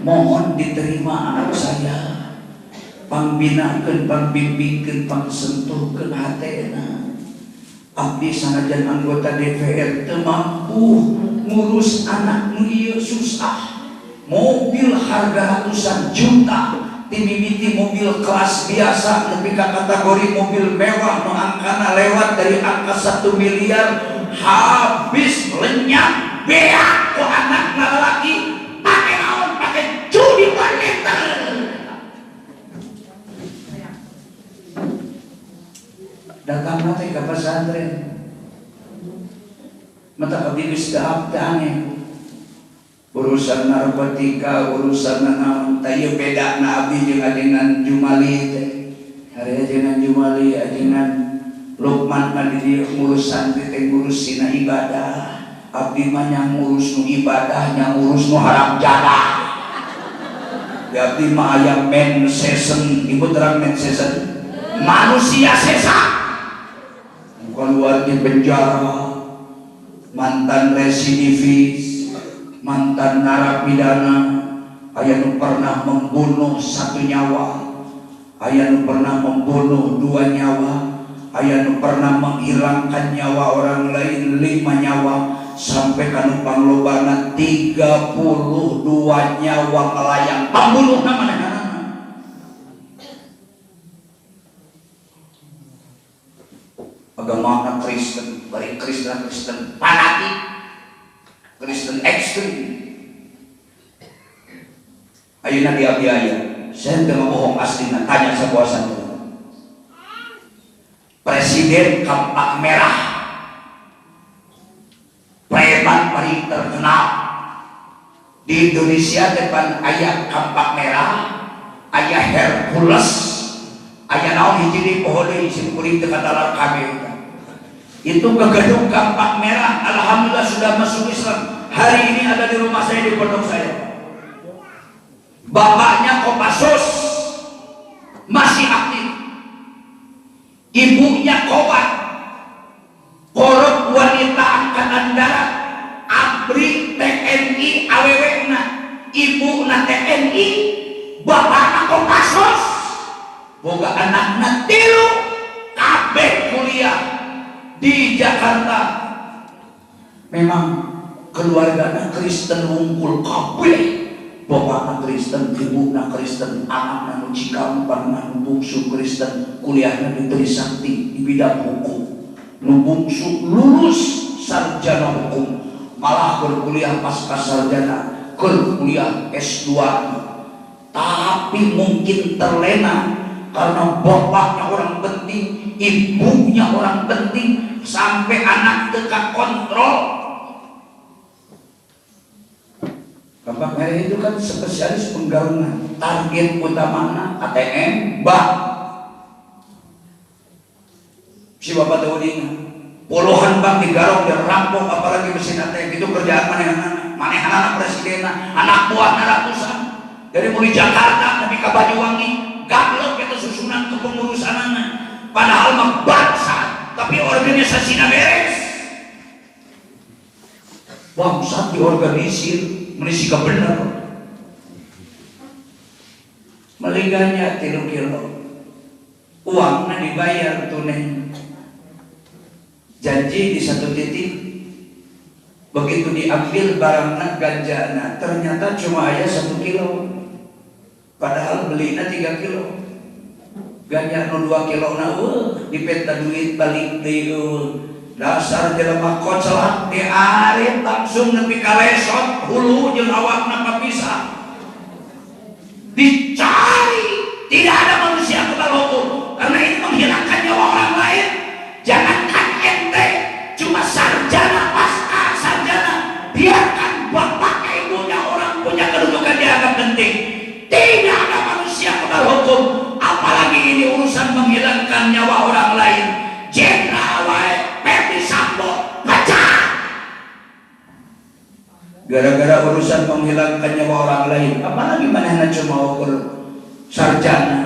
mohon diterima anak saya, pangbinakeun, pangbimbingkeun, pangsentuhkeun hatena. Abdi sanajan anggota DPR teu mampu ngurus anak nu ieu, susah. Mobil harga ratusan juta, timimiti mobil kelas biasa nepi ka kategori mobil mewah nu angkana lewat dari angka 1 miliar habis lenyap beak ku anak lalaki. Pake naon? Pake judi online." Datang teh ka pesantren, mata abdi geus teu aneh urusan narkotika, urusan naon tah. Ieu beda na abdi jeung ajengan Jumali teh. Hari ajengan Jumali, ajengan Lukman mah di dieu ngurus santri teh, ngurus sina ibadah. Abdi mah nya ngurus nu ibadah, nya ngurus nu haram jadah. Di abdi mah aya mensesen. Ibu terang mensesen? Manusia sesat, keluar di penjara, mantan residivis, mantan narapidana, aya nu pernah membunuh satu nyawa, aya nu pernah membunuh dua nyawa, aya nu pernah menghilangkan nyawa orang lain lima nyawa, sampai kanu panglobana 32 nyawa melayang, pembunuh namanya. Agamana Kristen, bari Kristen Kristen fanatik, Kristen ekstrim. Ayeuna dia biaya. Saya teu bohong, aslina, tanya sabuasan. Presiden Kampak Merah, preman paling terkenal di Indonesia. Depan aya Kampak Merah, aya Hercules, aya naon hiji deui, poho deui, sim kuring teu katalar kabeh. Itu kegadung Kampak Merah, alhamdulillah sudah masuk Islam. Hari ini ada di rumah saya, di pondok saya. Bapaknya Kopassus, masih aktif. Ibunya Kowad, Korps Wanita Angkatan Darat, ABRI TNI AWW na. Ibu na TNI, bapakna Kopassus. Boga anakna tilu, kabeh kuliah di Jakarta. Memang keluargana Kristen wungkul kabeh. Bapakna Kristen, ibuna Kristen, anakna nu cikampang, nu bungsu Kristen, kuliahna di Trisakti di bidang hukum. Nu bungsu lulus sarjana hukum, malah berkuliah pasca sarjana, kuliah S2. Tapi mungkin terlena karena bapaknya orang penting, ibunya orang penting, sampai anak teu kakontrol. Bapak Merah itu kan spesialis penggarungan. Target utamanya ATM, bank. Si bapak tahu ini. Puluhan bank digarong, dirampok, apalagi mesin ATM itu kerjaan manehana. Manehana presiden, anak buah ratusan. Dari mulai Jakarta tapi ke Banyuwangi, gablek itu susunan kepengurusanana. Padahal mah bangsa, tapi organisasinya beres. Bangsa diorganisir, meni siga bener. Meliganya 3 kilo, uangnya dibayar tunai, janji di satu titik. Begitu diambil barangnya, ganjana, ternyata cuma aya 1 kilo, padahal belinya 3 kilo. Ganja nu 2 kilo na dipenta duit balik deui. Dasar jelema kocelak, diarit langsung nepi ka lesot hulu jeung awakna papisah. Dicari, tidak ada manusia kebal hukum karena ini menghilangkan nyawa orang lain. Jangankan ente cuma sarjana, pasca sarjana, biarkan bapak ibunya orang punya kedudukan dianggap penting, tidak ada manusia kebal hukum, apalagi ini urusan menghilangkan nyawa orang lain. Jenderal wae, Ferdy Sambo, pecah gara-gara urusan menghilangkan nyawa orang lain, apalagi mana cuma ukur sarjana.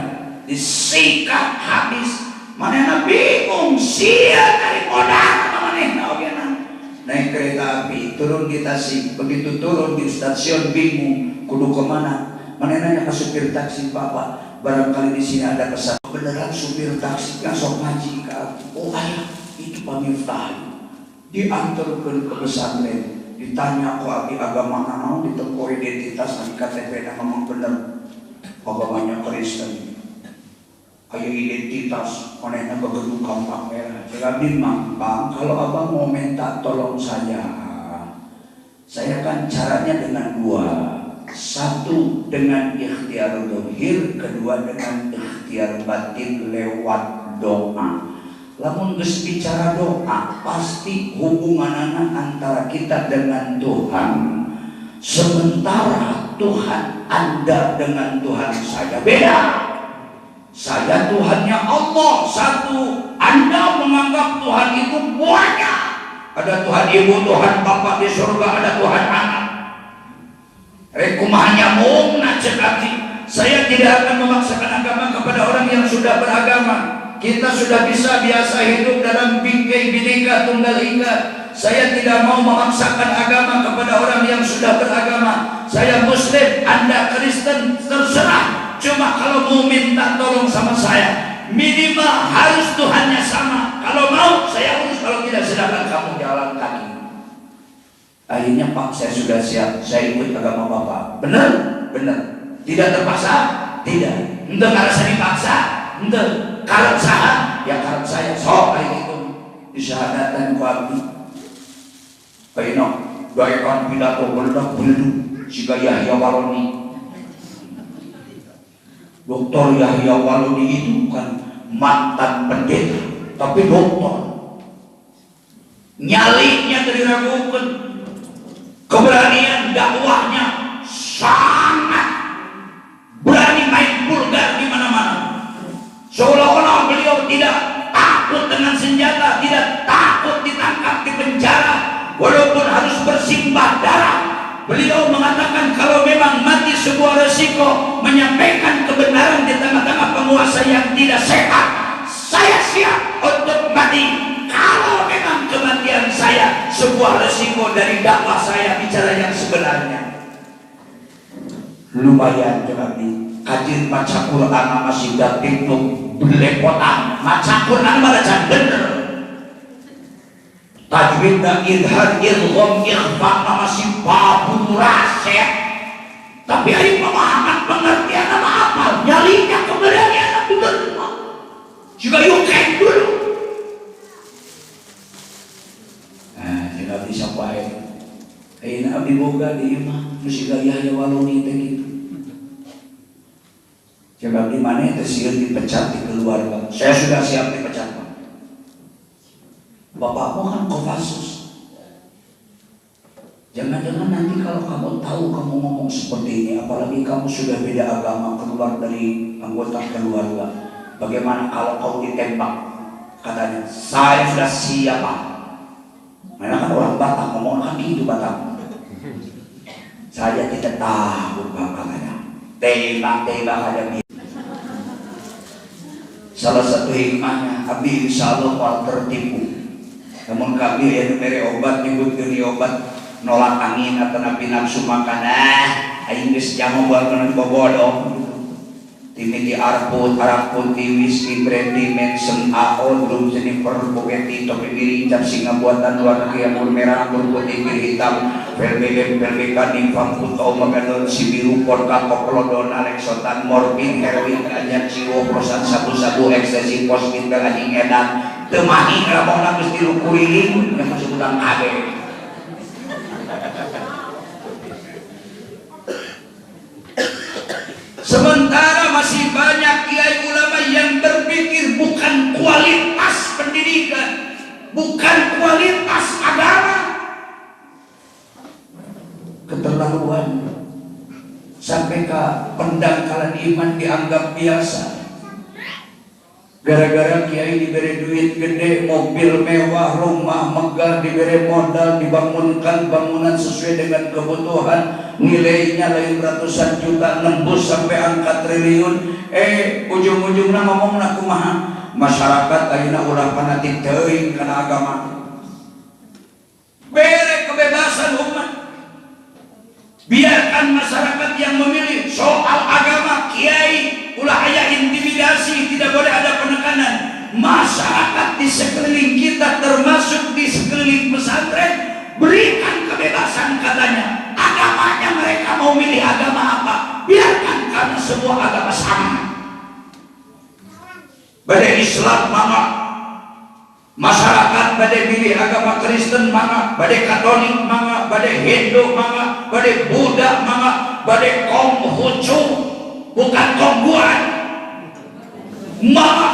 Disikat habis. Mana bingung sia dari modal manehna oge. Naik kereta api, turun di Tasik. Begitu turun di stasiun bingung kudu kemana. Mana nanya ke supir taksi, "Bapak, barangkali di sini ada pesan." Beneran supir taksi kan sok ngaji ke, "Oh, ayah itu Pak Miftah." Diantarkan ke pesantren, ditanya kok abi agama naon, ditempo identitas di KTP, nah memang bener agamanya Kristen. Aya identitas manehna begedung Kampak Merah. Cek abdi mah, "Bang, kalau abang mau minta tolong saya kan caranya dengan dua. Satu dengan ikhtiar dohir, kedua dengan ikhtiar batin lewat doa. Lamun geus bicara doa, pasti hubunganana antara kita dengan Tuhan. Sementara Tuhan Anda dengan Tuhan saya beda. Saya Tuhannya Allah satu. Anda menganggap Tuhan itu banyak. Ada Tuhan ibu, Tuhan bapak di surga, ada Tuhan anak. Rek kumaha nyambungna?" Cek abdi. Saya tidak akan memaksakan agama kepada orang yang sudah beragama. Kita sudah bisa biasa hidup dalam bingkai Bhinneka Tunggal Ika. Saya tidak mau memaksakan agama kepada orang yang sudah beragama. Saya Muslim, Anda Kristen, terserah. Cuma kalau mau minta tolong sama saya, minimal harus Tuhannya sama. Kalau mau saya urus, kalau tidak silakan kamu jalan kaki. Akhirnya, "Pak, saya sudah siap, saya ikut agama Bapak." Benar? Benar. Tidak terpaksa? Tidak. Ente ngerasa dipaksa? Ente. Karep saha? Ya karep saya. Sok kayak gitu. Disyahadatan ku abdi. Ayeuna daekan pidato beledak beledu siga Yahya Waloni. Doktor Yahya Waloni itu bukan mantan pendeta, tapi doktor. Nyalinya diragukan, keberanian dakwahnya sangat berani main vulgar di mana-mana. Seolah-olah beliau tidak takut dengan senjata, tidak takut ditangkap di penjara, walaupun harus bersimbah darah. Beliau mengatakan kalau memang mati sebuah resiko, menyampaikan kebenaran di tengah-tengah penguasa yang tidak sehat, saya siap untuk mati. Kalau memang kematian saya sebuah resiko dari dakwah saya bicara yang sebenarnya. Lumayan tetapi kajian maca Quran masih dating tuh belepotan, maca Quran malah can bener. Tajwidna idhar idgham ikhfa masih papurase. Tapi ari pemahaman pengertian apa apa nyalinya keberanian bener. Juga yuk dulu. Nah, tidak bisa baik. Ayeuna abdi boga di imah nu siga Yahya Waloni teh kitu. Coba di mana teh sieun dipecat di keluarga. Saya sudah siap dipecat, Pak. Bapakmu kan Kopassus. Jangan-jangan nanti kalau kamu tahu kamu ngomong seperti ini, apalagi kamu sudah beda agama, keluar dari anggota keluarga. Bagaimana kalau kau ditembak? Katanya, saya sudah siap, Pak. Mana kan orang Batak ngomong kan gitu Batak. Saya tidak takut, Pak, katanya. Tembak-tembak aja. Salah satu hikmahnya, abdi insya Allah moal tertipu. Namun kami yang mere obat nyebutkeun obat nolak angin atau napi nafsu makan, aing geus jamu buat kana bobodoh. Timiti arput, arak putih, whisky, brandy, mensem, AO, drum, jeniper, bogeti, topi miring, cap singa buatan luar negeri, anggur merah, anggur putih, bir hitam, velbeben, velbeka, nimfam, kutau, megalon, sibiru, porka, koklodon, alexotan, morfin, heroin, ganja, ciwo, prosan, sabu-sabu, ekstasi, posmin, anjing edan, temahi, ramona, geus tilu kuriling, yang masuk utang kabeh. Sementara masih banyak kiai ulama yang berpikir bukan kualitas pendidikan, bukan kualitas agama. Keterlaluan sampai ke pendangkalan iman dianggap biasa. Gara-gara kiai diberi duit gede, mobil mewah, rumah megah, diberi modal, dibangunkan bangunan sesuai dengan kebutuhan, nilainya lain ratusan juta, nembus sampai angka triliun. Ujung-ujungnya ngomong nak kumaha, masyarakat ayeuna ulah fanatik teuing kana agama. Bere kebebasan umat. Biarkan masyarakat yang memilih soal agama, kiai ulah aya intimidasi, tidak boleh ada penekanan. Masyarakat di sekeliling kita, termasuk di sekeliling pesantren, berikan kebebasan katanya. Agamanya mereka mau milih agama apa, biarkan, karena semua agama sama. Pada Islam maka masyarakat pada milih agama Kristen maka, pada Katolik maka, pada Hindu maka, pada Buddha maka, pada Konghucu bukan Kongguan maka.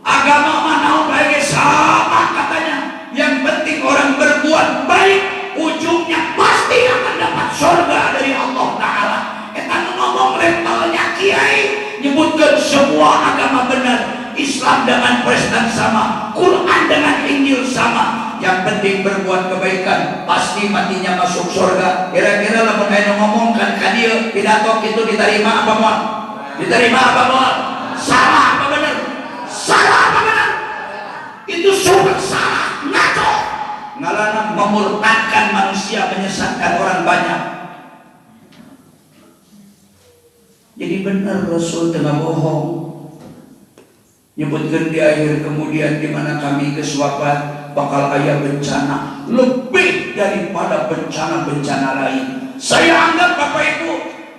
Agama mana baik sama katanya. Yang penting orang berbuat baik, ujungnya pasti akan dapat surga dari Allah Ta'ala. Eta ngomong levelnya kiai, nyebutkan semua agama benar, Islam dengan Kristen sama, Quran dengan Injil sama. Yang penting berbuat kebaikan, pasti matinya masuk surga. Kira-kira lamun aya ngomong kan ka dieu pidato kitu diterima apa moal? Diterima apa moal? Salah apa benar? Salah apa benar? Itu super salah, ngaco. Ngalana memurtadkan manusia, menyesatkan orang banyak. Jadi benar Rasul tengah bohong. Nyebutkan di akhir kemudian di mana kami kesuapan bakal aya bencana lebih daripada bencana-bencana lain. Saya anggap Bapak Ibu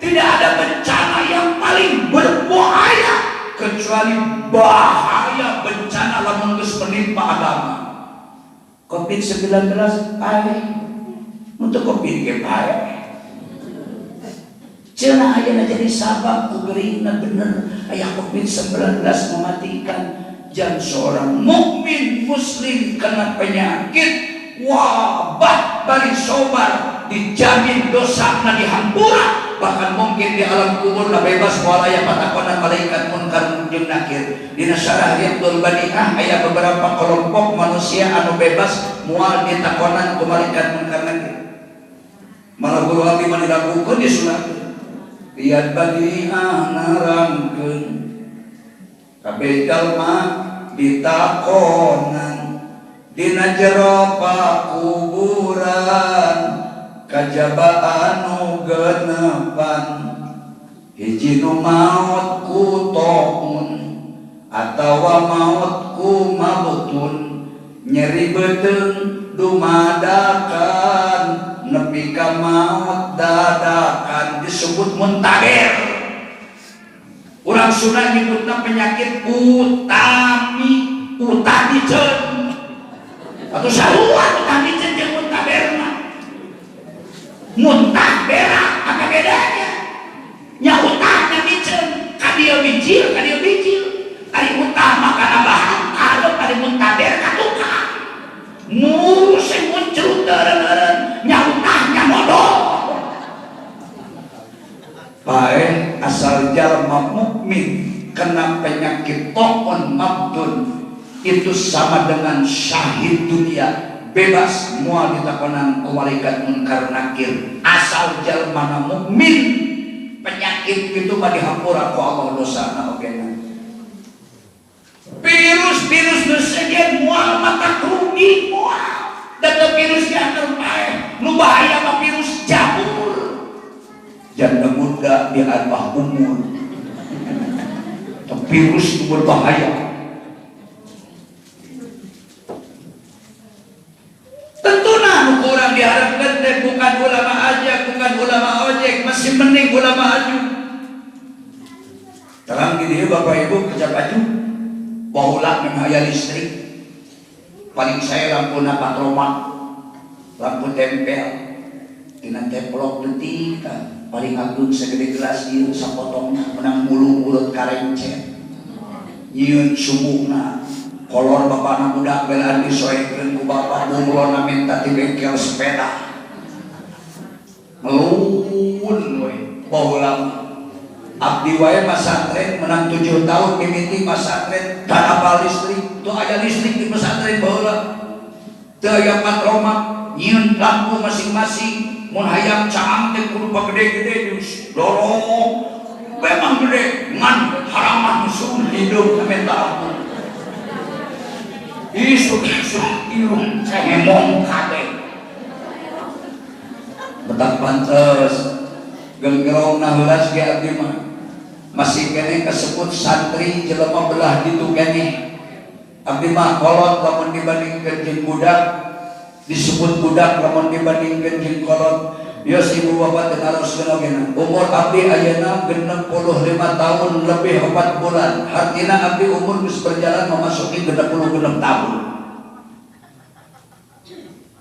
tidak ada bencana yang paling berbahaya kecuali bahaya bencana lamun geus menimpa agama. Covid-19 paeh. Untuk Covid ge paeh. Cenah ayeuna jadi sabab ku geuringna bener aya Covid-19 mematikan jam seorang mukmin muslim kena penyakit wabah bari sobar dijamin dosana dihampura bahkan mungkin di alam kubur na bebas walaya patakonan malaikat munkar jeung nakir. Dina syarah Riyadul Badiah aya beberapa kelompok manusia anu bebas moal ditakonan ku malaikat munkar nakir. Malah guru abdi mah diragukeun di sunat Riyad Badiah nerangkeun kabeh jalma ditakonan dina jero pakuburan kajaba anu genepan hiji nu maot ku taun atawa maot ku mabtun nyeri beuteung dumadakan nepi ka maot dadakan disebut muntaber. Urang Sunda nyebutna penyakit utami utami ceun atau sarua utami ceun jeung muntaber mah. Muntah berak apa bedanya? Nya utahnya miceun ka dieu bijil ka dieu bijil. Ari utah mah kana bahan kalau ari muntaber ka tukang. Musing muncul teureun-eureun nya utahnya modal. Paeh asal jalma mukmin kena penyakit taun mabdun itu sama dengan syahid dunia bebas moal ditakonan ku malaikat munkar nakir asal jalma mukmin penyakit itu mah dihampura ku Allah dosana ogena. Virus-virus nu sejen moal mata rugi moal da teu virus ge paeh nu bahaya mah virus jamur. Janda muda di arbah umur virus itu berbahaya. Tentu nah kurang diharapkan teh bukan ulama aja, bukan ulama ojek, masih mending ulama aju. Terang di dieu Bapak Ibu kecap aju baheula memang aya listrik paling saya lampuna patroma lampu tempel tina teplok detik paling agung segede gelas ieu sapotongna menang mulu-mulut karencet nyieun sumukna kolor bapana budak belaan disoekeun ku bapak bunglona minta ti bengkel sepeda ngelun we baheula abdi wae masantren menang 7 tahun mimiti masantren dan apal listrik teu aya listrik di pesantren baheula teu aya patroma nyieun lampu masing-masing mun hayang caang teh kudu pagede-gede dorong memang gede ngan haramah musuh hidup minta ampun isu-isu irung cengeng kade betak pantes genggerong naheulas ge abdi mah masih keneh kasebut santri jelema belah ditu keneh abdi mah kolot lamun dibandingkeun jeung budak disebut budak lamun dibandingkeun jeung kolot. Yos ibu bapak teu naroskeun oge na. Umur abdi ayeuna 65 tahun lebih 4 bulan. Hartina abdi umur geus berjalan memasuki 66 tahun.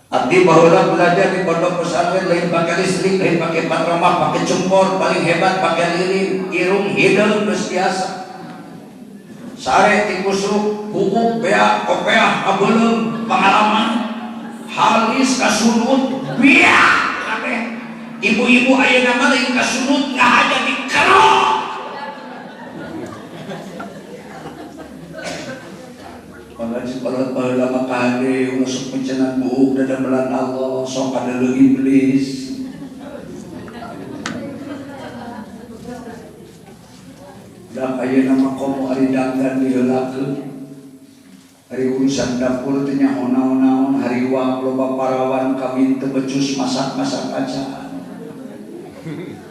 Abdi baheula belajar di pondok pesantren lain pakai listrik, lain pakai patroma, pakai cempor, paling hebat pakai lilin, irung hideung geus biasa. Sare tikusuk, bubuk beak, kopeah, abeuleum, pengalaman. Halis kasunut biak kabeh. Ibu-ibu ayeuna mah lain kasunut ngahaja dikerok. Padahal si kolot baheula mah kade ngusuk pencenan buuk dadamelan Allah sok kadeuleu iblis. Da ayeuna mah komo ari dangdan diheulakeun. Hari urusan dapur teh nyaho naon-naon, hariwang loba parawan kawin teu becus masak-masak acan.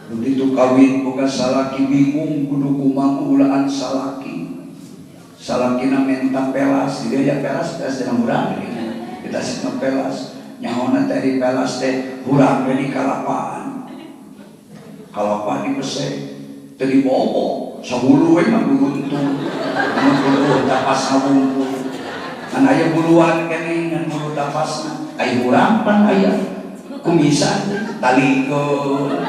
Begitu kawin boga salaki bingung kudu kumaha ulaan salaki. Salakina menta pelas, di dieu pelas pelas dina hurang kita sih pelas. Nyahona teh di pelas teh hurang we di kalapaan. Kalapa dipese teu dibobo, sahulu we mah guruntung. Mun bulu tapas ngawungkul. Kan aya buluan keneh ngan bulu ku tapasna. Ai hurang pan aya kumisan talikeun.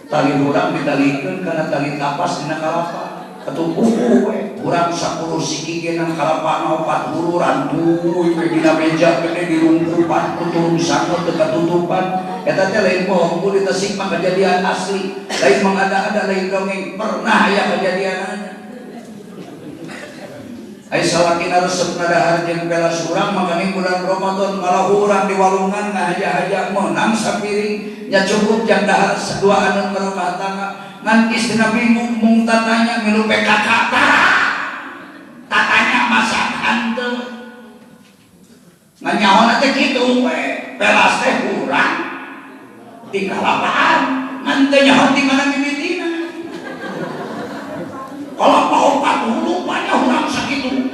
Tali hurang ditalikeun kana tali tapas dina kalapa. Atuh buku we hurang 10 siki ge nang kalapana 4 hulu rantuy we dina meja gede dirungkupan ku turun sangut teu katutupan. Eta teh lain bohong ku di Tasik mah kejadian asli, lain mengada-ada, lain dongeng, pernah aya kejadianana. Ai salakina resep ngadahar jeung pelas urang makane bulan Ramadan malah urang di walungan ngahaja-haja meunang sapiring nya cukup jang dahar dua anu merumah tangga. Ngan istrina bingung mung tatanya milu PKK tatanya masak hanteu ngan nyaona teh kitu we pelas teh urang di kalapaan ngan teu nyaho di mana mimitina. Kalapa opat hulu banyak urang sakitu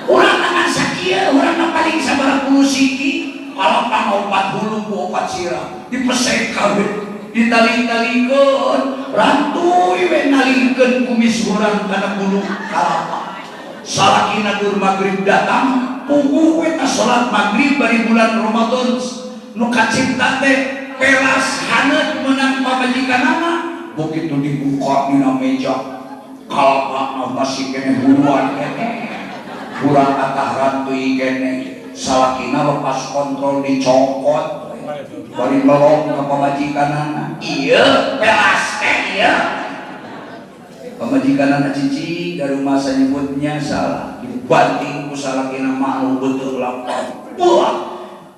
urang ngan sakieu urang mah paling sabaraha puluh siki kalapa opat hulu ku opat sirah dipesek kabeh ditali-talikeun rantuy we nalikeun kumis urang kana bulu kalapa. Salakina dur magrib datang puguh we ta salat magrib bari bulan Ramadan nu kacipta teh pelas haneut meunang pamajikanana. Begitu dibuka dina meja kalapa masih keneh huluan keneh urang atah rantuy keneh. Salakina lepas kontrol dicokot bari melong ka pamajikanana. Ieu pelas teh ieu pamajikanana cicing dari rumah sanyebutnya salah dibanting ku salakina malu betul lapar wah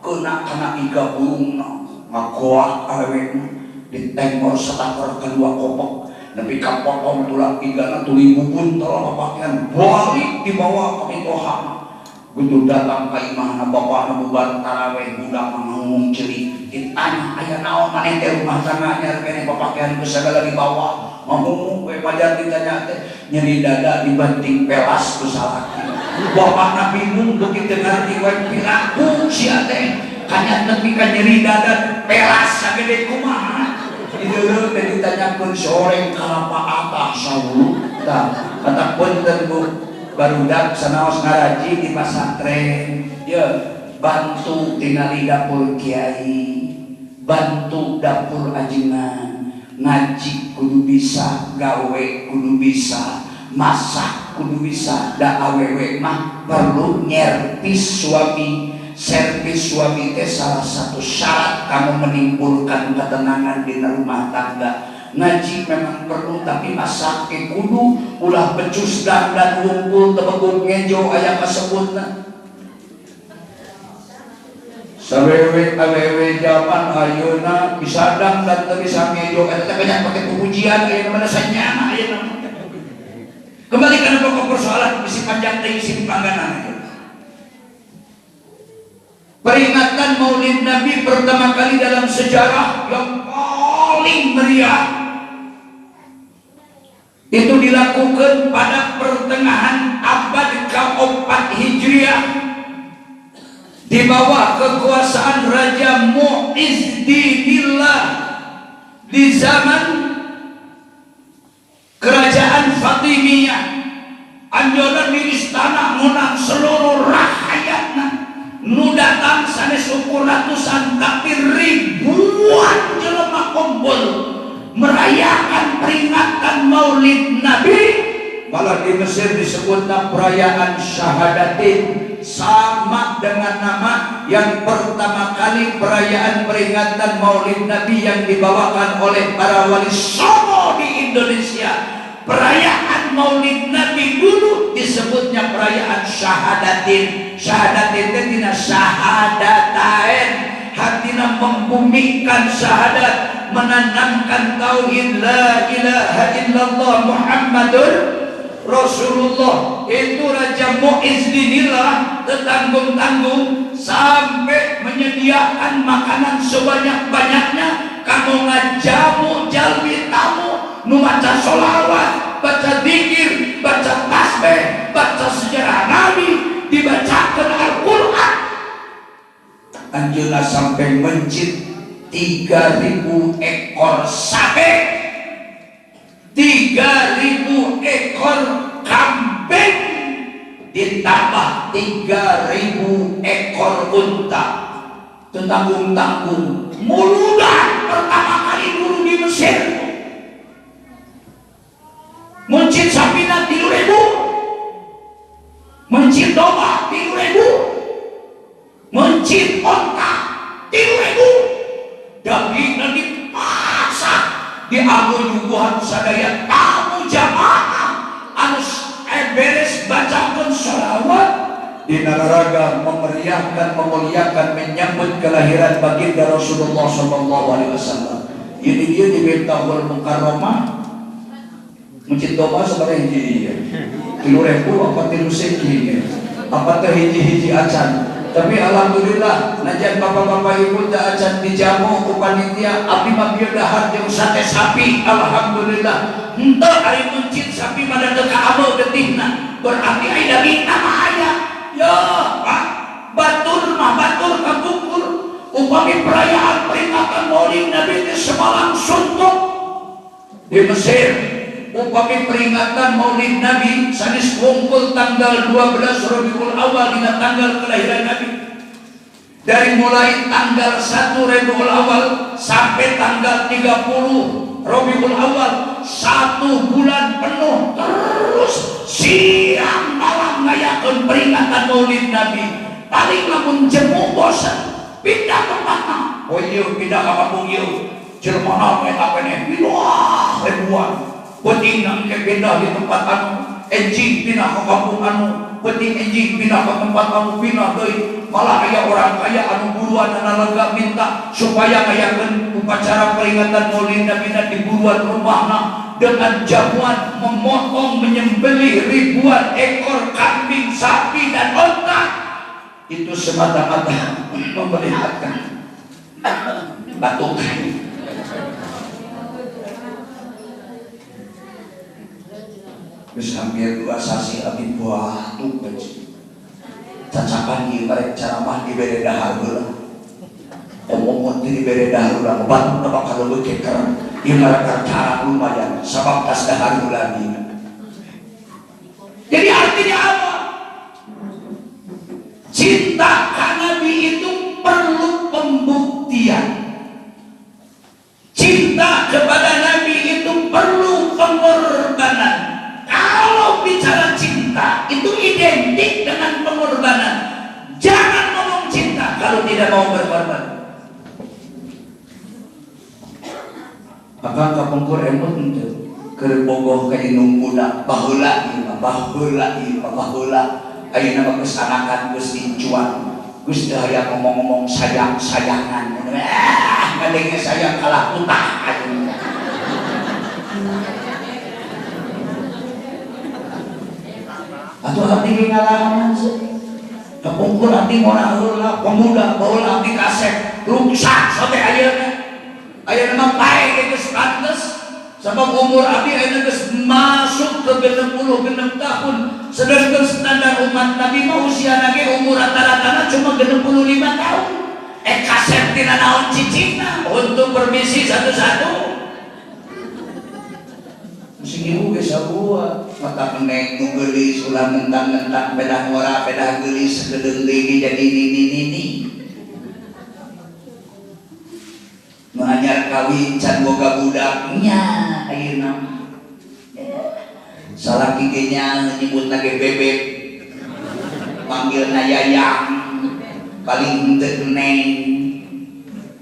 kena kana iga burungna ngagoak awewena ditengor satakor kedua kopok nepi ka potong tulang igana tuluy bubuntel papakean balik dibawa ka mitohana. Begitu datang ka imahna bapakna bubar taraweh budak ngomong ceuli ditanya aya naon maneh teh rumah tangga anyar keneh papakean geus sagala dibawa ngomong we pajar ditanya teh nyeri dada dibanting pelas ku salaki. Bapakna bingung begitu ngarti we piraku sia teh kanyat nepi ka nyeri dada pelas sagede kumaha. Dideuleu teh ditanyakeun soreng kalapa atah saulu tah kata punten Bu barudak sanaos ngaraji di pasantren ye bantu tingali dapur kiai bantu dapur ajengan ngaji kudu bisa gawe kudu bisa masak kudu bisa da awewe mah perlu nyervis suami. Servis suami teh salah satu syarat kamu menimbulkan ketenangan di rumah tangga. Ngaji memang perlu tapi masak ke kudu ulah becus dan wungkul tebeguk ngejo aya kasebutna. Sawewe awewe jaman ayeuna bisa dang dan teu bisa ngejo eta teh banyak pake pujian ayeuna mah sanyana ayeuna. Kembali kana pokok persoalan bisi panjang teh isi pangganan. Peringatan Maulid Nabi pertama kali dalam sejarah yang paling meriah itu dilakukan pada pertengahan abad ke-4 Hijriah di bawah kekuasaan Raja Mu'izzdinillah di zaman Kerajaan Fatimiyah. Anjeunna di istana ngundang seluruh rakyatna nu datang sanes ukur ratusan tapi ribuan jelema kumpul merayakan peringatan Maulid Nabi. Malah di Mesir disebutnya perayaan Syahadatin, sama dengan nama yang pertama kali perayaan peringatan Maulid Nabi yang dibawakan oleh para wali songo di Indonesia. Perayaan Maulid Nabi dulu disebutnya perayaan Syahadatin. Syahadatin itu tina syahadatain, artinya membumikan syahadat, menanamkan tauhid la ilaha illallah Muhammadur Rasulullah. Itu Raja Mu'izzdinillah tetanggung-tanggung sampai menyediakan makanan sebanyak-banyaknya kamu ngajamu jalmi tamu nu maca sholawat, baca dzikir, baca tasbih, baca sejarah Nabi, dibacakan Al-Quran. Anjeunna sampai mencit 3.000 ekor sapi, 3.000 ekor kambing. ditambah 3.000 ekor unta. Tanggung-tanggung muludan pertama kali dulu di Mesir. Mencit sapina 3.000, mencit domba 3.000, mencit onta 3.000. Dagingna dimasak diambil nyuguhan sadaya tamu jamaah anu beres bacakeun sholawat dina raraga memeriahkan, memuliakan, menyambut kelahiran baginda Rasulullah sallallahu alaihi wasallam. Ini dia di Miftahul Mukarramah mencit domba sabaraha hiji ieu? 3.000 apa 3 seki apa teh hiji-hiji acan. Tapi alhamdulillah najan bapak-bapak ibu teh acan dijamu ku panitia, abdi mah bieu dahar jeung sate sapi, alhamdulillah. Henteu ari mencit sapi mah da teu kaameu getihna, berarti ai dagingna mah aya. Ya, Pak, batur mah batur kapungkur. Upami perayaan peringatan Maulid Nabi teh semalam suntuk di Mesir. Upami peringatan Maulid Nabi sanes kumpul tanggal 12 Rabiul Awal dina tanggal kelahiran Nabi. Dari mulai tanggal 1 Rabiul Awal sampai tanggal 30 Rabiul Awal, 1 bulan penuh terus siang malam ngayakeun peringatan Maulid Nabi. Paling lamun jemu bosan pindah tempat. Oh iya pindah ka kampung ieu. Jelema eta keneh wah ribuan. Penting nang pindah di tempat anu, enjing pindah ke kampung anu, penting enjing pindah ke tempat anu, pindah deui. Malah aya orang kaya anu buruan lega minta supaya ngayakeun upacara peringatan Maulid Nabi di buruan rumahna dengan jamuan memotong menyembelih ribuan ekor kambing, sapi dan onta. Itu semata-mata memperlihatkan batuk. Terus hampir 2 sasi abdi batuk gaji. Cacapan ieu karek ceramah dibere dahar heula. Omong teh dibere dahar heula, batuk na bakal leuwih keker. Ieu mah cara lumayan sabab tas dahar heula ieu. Jadi artinya apa? Cinta ka Nabi itu perlu pembuktian. Cinta kepada Nabi itu perlu pengorbanan. Kalau bicara cinta itu identik dengan pengorbanan. Jangan ngomong cinta kalau tidak mau berkorban. Maka kapungkur emut henteu keur bogoh ka indung budak baheula ieu mah, baheula ieu mah, baheula. Ayeuna mah geus anakan geus incuan, geus teu hayang ngomong-ngomong sayang-sayangan. Ngadenge sayang kalah utah ayeuna. Atuh abdi ge ngalaman sih. Kapungkur abdi ngora heula pemuda baheula abdi kasep ruksak sampe ayeuna. Ayeuna mah pae ge geus pantes sabab umur abdi ayeuna geus masuk ke 66 tahun. Sedangkan standar umat Nabi mah usiana ge umur rata-ratana cuma 65 tahun. Kasep tina naon cicingna untuk permisi satu-satu. Sing ibu ge sarua mata neng nu geulis ulah mentang-mentang pedah ngora pedah geulis sakedeung deui jadi nini-nini. Nu anyar kawin can boga budak nya ayeuna. Salaki ge nya nyebutna ge bebek. Panggilna yayang paling henteu neng.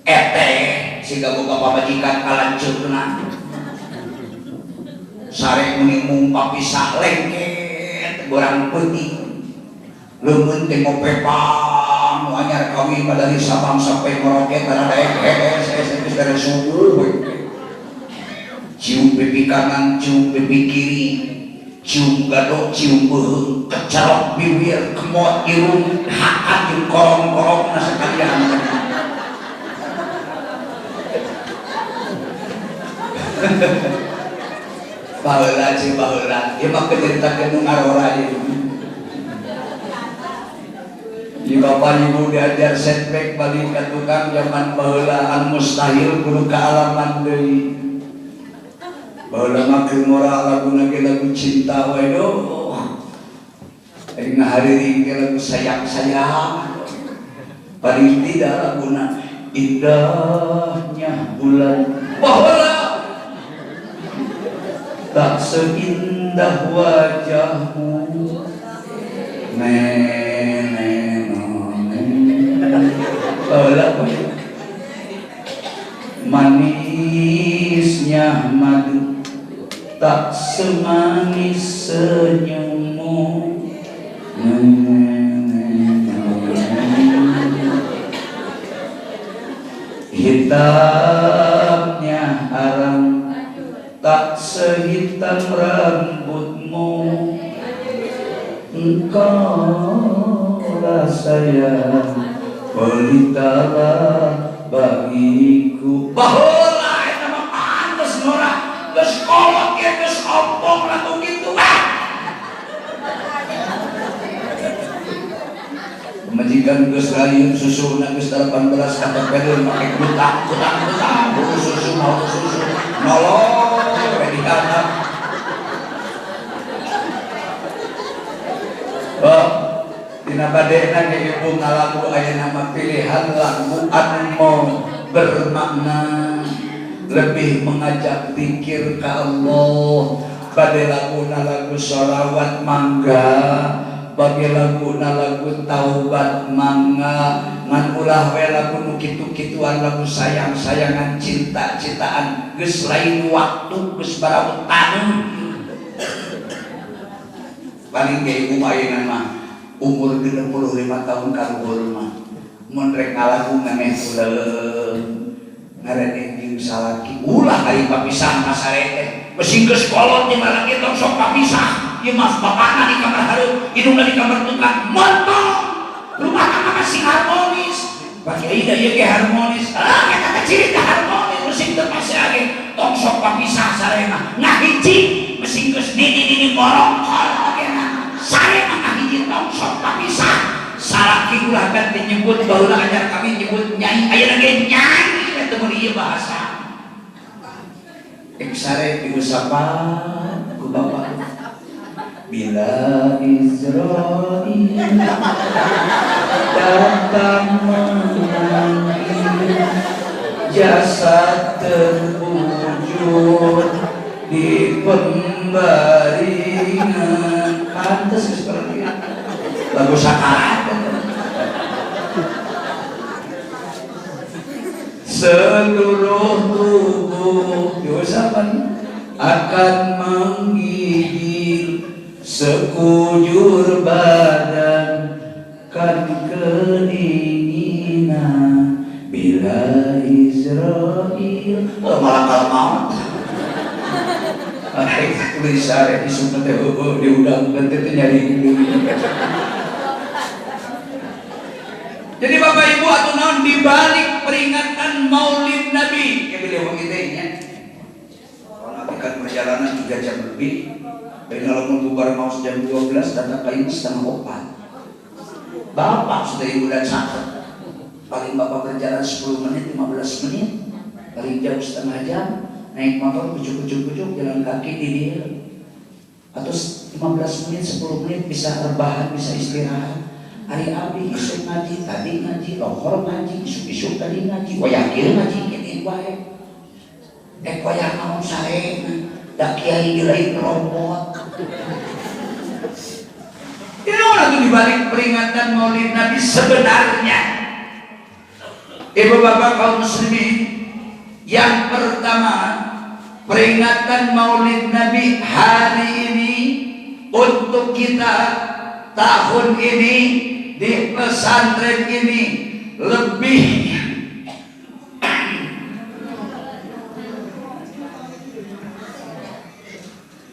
Eteh siga boga pamajikan kalanceukna. Sare muni mung papisah lengket gorang peuting leungeun teh ngopepang nu anyar kawin mah dari Sabang sampai Merauke tara daek hees hees geus dari subuh we. Cium pipi kanan, cium pipi kiri, cium gado, cium beuheung, kecerok bibir, kemot irung, hakan jeung korong-korongna sakalian. Baheula jeung baheula, ieu mah keceritakeun nu ngarora ieu. Di bapak ibu diajar setback balik ka tukang zaman baheula anu mustahil kudu kaalaman deui. Baheula mah keur ngora laguna ge lagu cinta we doh. Ari ngahariring ge lagu sayang-sayang. Paling tidak laguna indahnya bulan. Baheula tak seindah wajahmu. Manisnya madu tak semanis senyummu. Hitamnya arang tak sehitam rambutmu. Engkaulah sayang, pelitalah bagiku. Baheula eta mah pantes ngora geus kolot ge geus ompong lagu kitu ah. Pamajikan geus rayun susuna geus 18 KTP make kutang kutang kutang buru susu mau susu nolong we dihandap. Oh, dina badena ge ibu ngalagu aya nama pilihan lagu anu bermakna lebih mengajak zikir ka Allah. Bade laguna lagu sholawat mangga, bagi laguna lagu taubat mangga, ngan ulah we lagu nu kitu-kituan, lagu sayang-sayangan, cinta-cintaan geus lain waktu geus barawut taneuh. Paling ge ibu ayeuna mah umur 65 tahun kaluhur mah mun rek ngalagu memeh uleung ngareneh jeung salaki ulah ari papisah masare teh besi geus kolot jeung lalaki tong sok papisah ieu mah bapakna di kamar hareup indungna di kamar tukang montong rumah tangga masih harmonis. Pak Kiai da ieu ge harmonis, ah eta teh ciri teh harmonis besi teu pasti tong sok papisah sare mah ngahiji besi geus nini-nini morongkol oge sare mah ngahiji tong sok papisah. Salaki ulah ganti nyebut baheula anyar kami nyebut nyai ayeuna ge nyai teh mun ieu bahasa ek sare diusapan ku bapak bila Israil datang memanggil jasad terbujur di pembaringan. Pantes seperti lagu sakarat. Seluruh tubuh diusapan akan menggigil, sekujur badan kan kedinginan bila Israil. Oh, malakal maut. Arek tulis sare isuk teh heueuh diundang teh nyari deui. Jadi Bapak Ibu atau naon di balik peringatan Maulid Nabi, ya beliau begitu nya. Kalau nanti kan perjalanan 3 jam lebih, dan kalau mau bubar mau jam 12 datang ke ini 3:30. Bapak sudah ibu dan sakit. Paling bapak berjalan 10 menit, 15 menit, paling jauh setengah jam, naik motor kucuk-kucuk-kucuk, jalan kaki di dia. Atau 15 menit, 10 menit bisa rebahan, bisa istirahat. Hari abdi isuk ngaji, tadi ngaji, lohor ngaji, isuk-isuk tadi ngaji, wayah kieu ngaji kieu wae. Wayah naon sarena, da kiai lain robot. Ini orang tuh dibalik peringatan Maulid Nabi sebenarnya. Ibu bapak kaum muslimin, yang pertama peringatan Maulid Nabi hari ini untuk kita tahun ini di pesantren ini lebih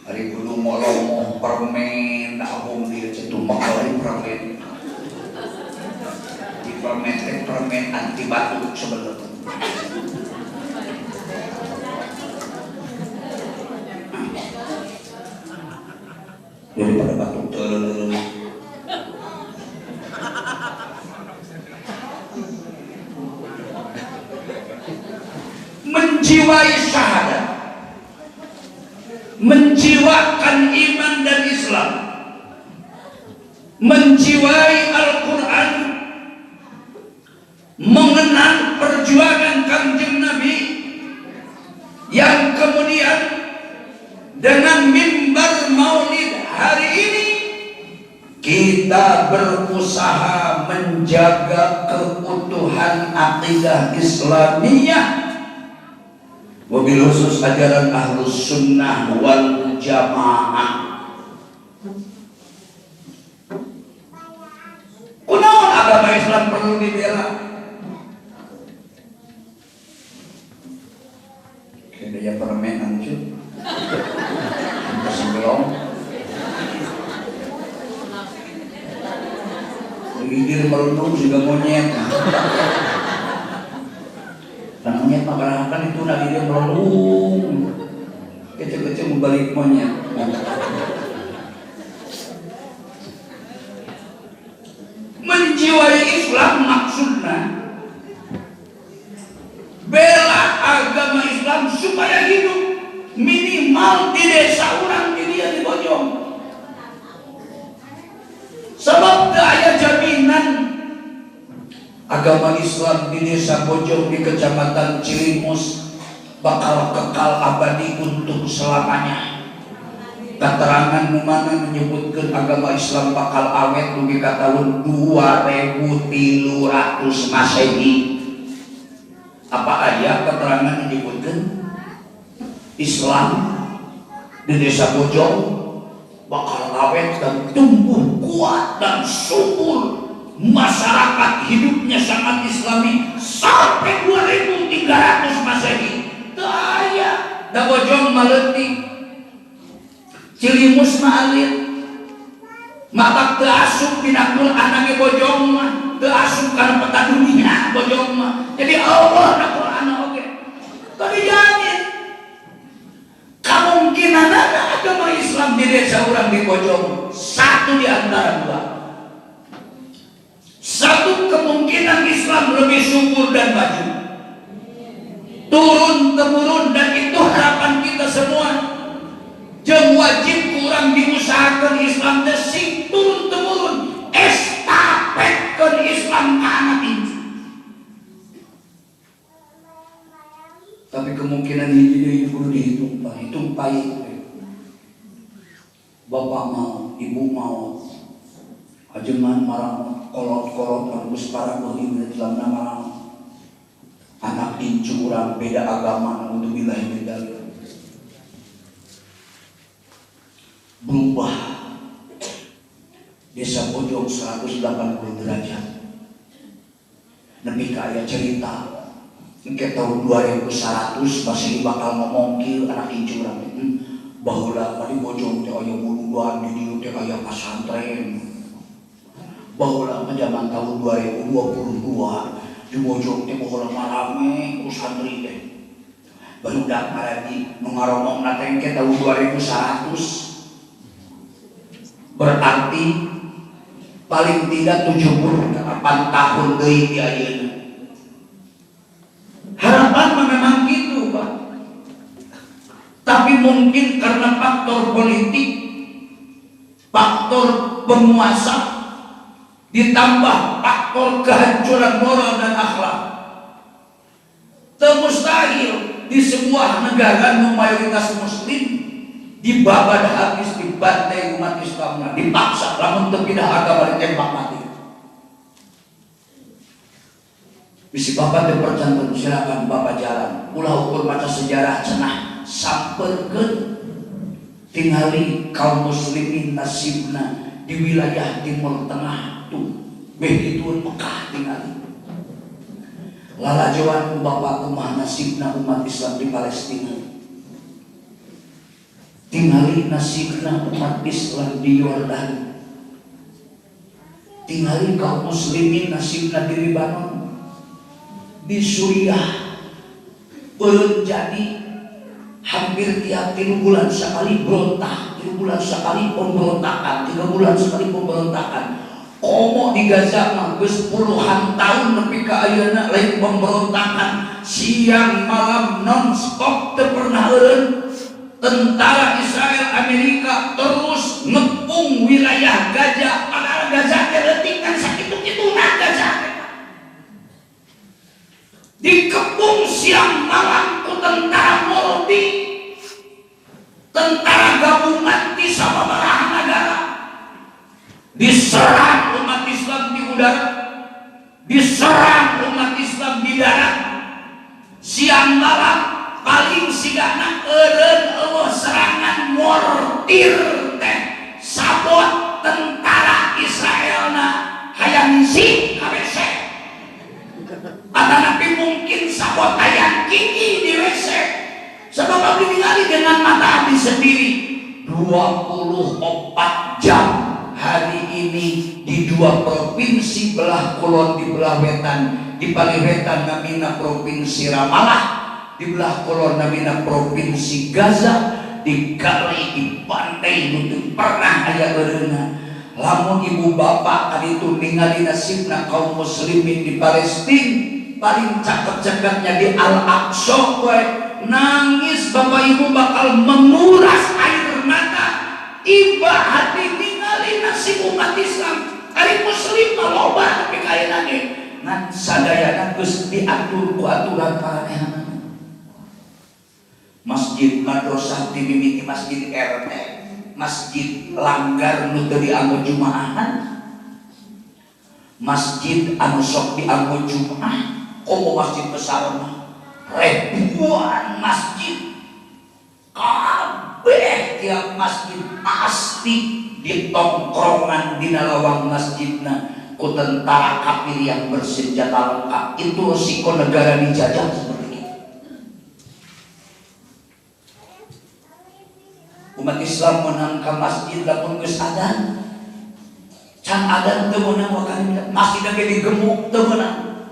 hari gunung molomoh permen abung dia cetu makalai permen di permen teh permen anti batuk sebenarnya. Daripada batuk terlalu menjiwai syahadat, menjiwakan iman dan Islam. Menjiwai Al-Quran, mengenang perjuangan Kanjeng Nabi, yang kemudian dengan mimbar maulid hari ini kita berusaha menjaga keutuhan akidah Islamiyah, wabil khusus ajaran Ahlus Sunnah wal Jamaah. Kunaon agama Islam perlu dibela? Kayaknya permenan cuy. Sebelum gilir melundung juga monyet. Nah, monyet mah kan itu nah gilir melundung. Kecil-kecil membalik monyet. Menjiwai Islam maksudnya bela agama Islam supaya hidup minimal di desa orang di dia di Bojong. Sebab daya jaminan agama Islam di desa Bojong di kecamatan Cilimus bakal kekal abadi untuk selamanya. Keterangan mana menyebutkan agama Islam bakal awet dugi ka tahun 2300 Masehi. Apa aya keterangan menyebutkan Islam di desa Bojong bakal awet dan tumbuh kuat dan subur, masyarakat hidupnya sangat islami sampai 2300 Masehi. Teu aya da Bojong mah leutik, Cilimus mah alit, matak teu asup dina Quran ge Bojong mah teu asup kana peta dunia Bojong mah. Jadi Allah na Quran oge teu dijamin kemungkinan agama Islam di desa orang di Bojong satu di antara dua. Satu, kemungkinan Islam lebih subur dan maju turun temurun, dan itu harapan kita semua. Jeung wajib kurang diusahakan Islam teh sing turun temurun, estafetkeun Islam ka anak incu. Tapi kemungkinan hiji deui kudu dihitung, Pak, hitung pahit. Bapak mau, ibu mau, ajengan maramot, kolot-kolot anu geus parabuh ieu dalamna maramot. Anak incu urang beda agama, naudzubillah min dzalik. Berubah desa Bojong 180 derajat. Nepi ka aya cerita engke tahun 2100 masih bakal ngomong kieu anak incu urang teh. Baheula mah di Bojong teh aya bududan, di dieu teh aya pasantren. Baheula mah zaman tahun 2022 di Bojong teh baheula mah rame ku santri teh. Barudak ngaji nu ngaromongna teh engke tahun 2100. Berarti paling tidak 78 tahun deui di ayeuna. Harapan mah memang gitu, Pak. Tapi mungkin karena faktor politik, faktor penguasa, ditambah faktor kehancuran moral dan akhlak. Mustahil di sebuah negara nu mayoritas muslim dibabat habis, dibantai umat Islamnya, dipaksa lamun teu pindah agama ditembak mati. Bisi bapak teh percanten, silakan bapak jalan. Ulah ukur maca sejarah cenah samperkeun tingali kaum muslimin nasibna di wilayah Timur Tengah tuh beh dituun Mekah tingali. Lalajoan ku bapak kumaha nasibna umat Islam di Palestina. Tingali nasibna umat Islam di Yordan. Tingali kaum muslimin nasibna di Lebanon, di Suriah. Belum jadi hampir tiap 3 bulan sekali berontak, 3 bulan sekali pemberontakan, 3 bulan sekali pemberontakan. Komo di Gaza mah geus puluhan tahun nepi ka ayeuna lain pemberontakan, siang malam non stop teu pernah eureun. Tentara Israel Amerika terus ngepung wilayah Gaza, padahal Padahal Gaza teh leutik kan sakitu-kituna Gaza teh. Dikepung siang malam ku tentara Mordi, tentara gabungan di sababaraha negara. Diserang umat Islam di udara, diserang umat Islam di darat, siang malam paling sigana eureun eueuh serangan mortir teh sabot tentara Israelna hayang sih ka WC. Atanapi mungkin sabot hayang kiki di WC. Sebab abdi ningali dengan mata abdi sendiri 24 jam hari ini di dua provinsi belah kulon di belah wetan. Di paling wetan namina provinsi Ramallah, di belah kulon namina provinsi Gaza, digali dibantai nu teu pernah aya eureunna. Lamun ibu bapak tadi itu ningali nasibna kaum muslimin di Palestina, paling cakep-cakepnya di Al-Aqsa we, nangis bapak ibu bakal menguras air mata, iba hati ningali nasib umat Islam. Ari muslim mah loba tapi kaya lagi ngan sadayana geus diatur ku aturan paranehanana. Masjid madrasah dimimiti masjid RT, masjid langgar nu teu dianggo jumaahan, masjid anu sok dianggo jumaah, komo masjid besar mah ribuan masjid, kabeh tiap masjid pasti di tongkrongan dina lawang masjidna ku tentara kafir yang bersenjata lengkap. Itu resiko negara dijajah seperti itu. Umat Islam menang ke masjid lamun geus adan, can adan teu meunang, wakali masjid ge digemuk teu meunang.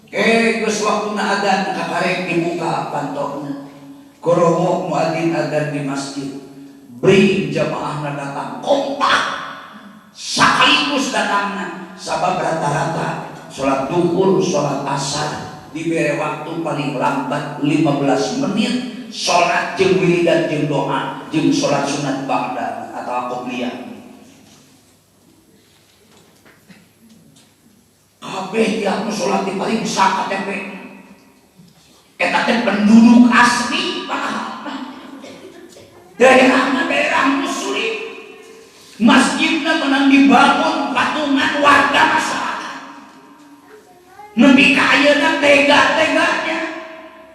Geus waktuna adan kakarek dibuka pantona, korongok muadzin adan di masjid, bring jamaahna datang kompak sekaligus datangna. Sabab rata-rata sholat duhur, sholat asar diberi waktu paling lambat 15 menit, sholat jeung wiridan jeung doa jeung sholat sunat ba'da atau qobliyah. Kabeh tiap nu sholat di paling bisa KTP eta teh penduduk asli, padahal daerahna daerah muslim, masjidna menang dibangun patungan warga masyarakat. Nepi ka ayeuna tega-teganya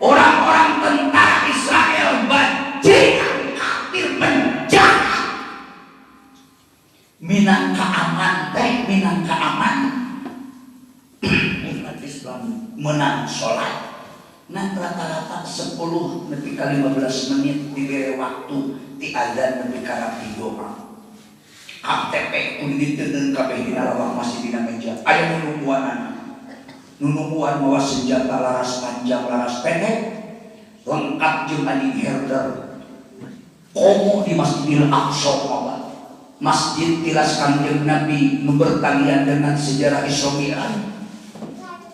orang-orang tentara Israel bajingan kafir penjahat minang kaaman teh, minang kaaman umat Islam menang sholat. Nah, rata-rata 10 nepi ka 15 menit diberi waktu ti adzan nepi ka rapi doa. KTP kudu diteundeun kabeh dina lawang masih dina meja. Aya nu nungguanana, nu nungguan mawa senjata laras panjang laras pendek lengkap jeung anjing herder. Komo di Masjidil Aqsa mah, masjid tilas Kangjeng Nabi nu bertalian dengan sejarah Isra Mi'raj.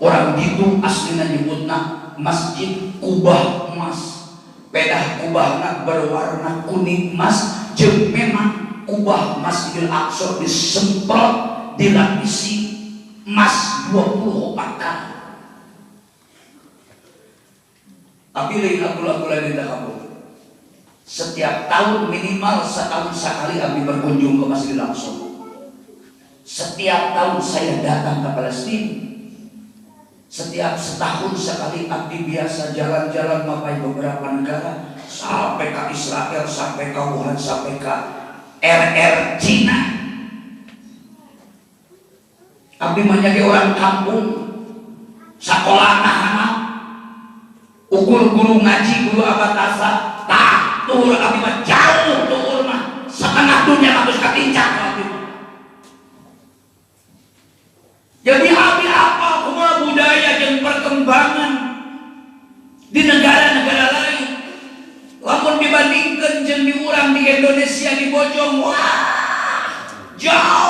Orang gitu aslina nyebutna Masjid Kubah Emas. Pedah kubahna berwarna kuning emas, jeung memang kubah Masjidil Aqsa disemprot dilapisi emas 24 karat. Tapi lain aku-aku lain tidak kabur. Setiap tahun minimal setahun sekali abdi berkunjung ke Masjidil Aqsa. Setiap tahun saya datang ke Palestina. Setiap setahun sekali abdi biasa jalan-jalan mapai beberapa negara, sampai ke Israel, sampai ke Wuhan, sampai ke RR Cina. Abdi menjadi orang kampung, sekolah anak, ukur guru ngaji, guru abatasa, tah tuhur abdi mah jauh tuhur mah setengah dunia bagus katincak abdi mah. Jadi abdi apa kumaha budaya jeung perkembangan di negara-negara lain. Lamun dibandingkan jeung di urang di Indonesia di Bojong, wah jauh.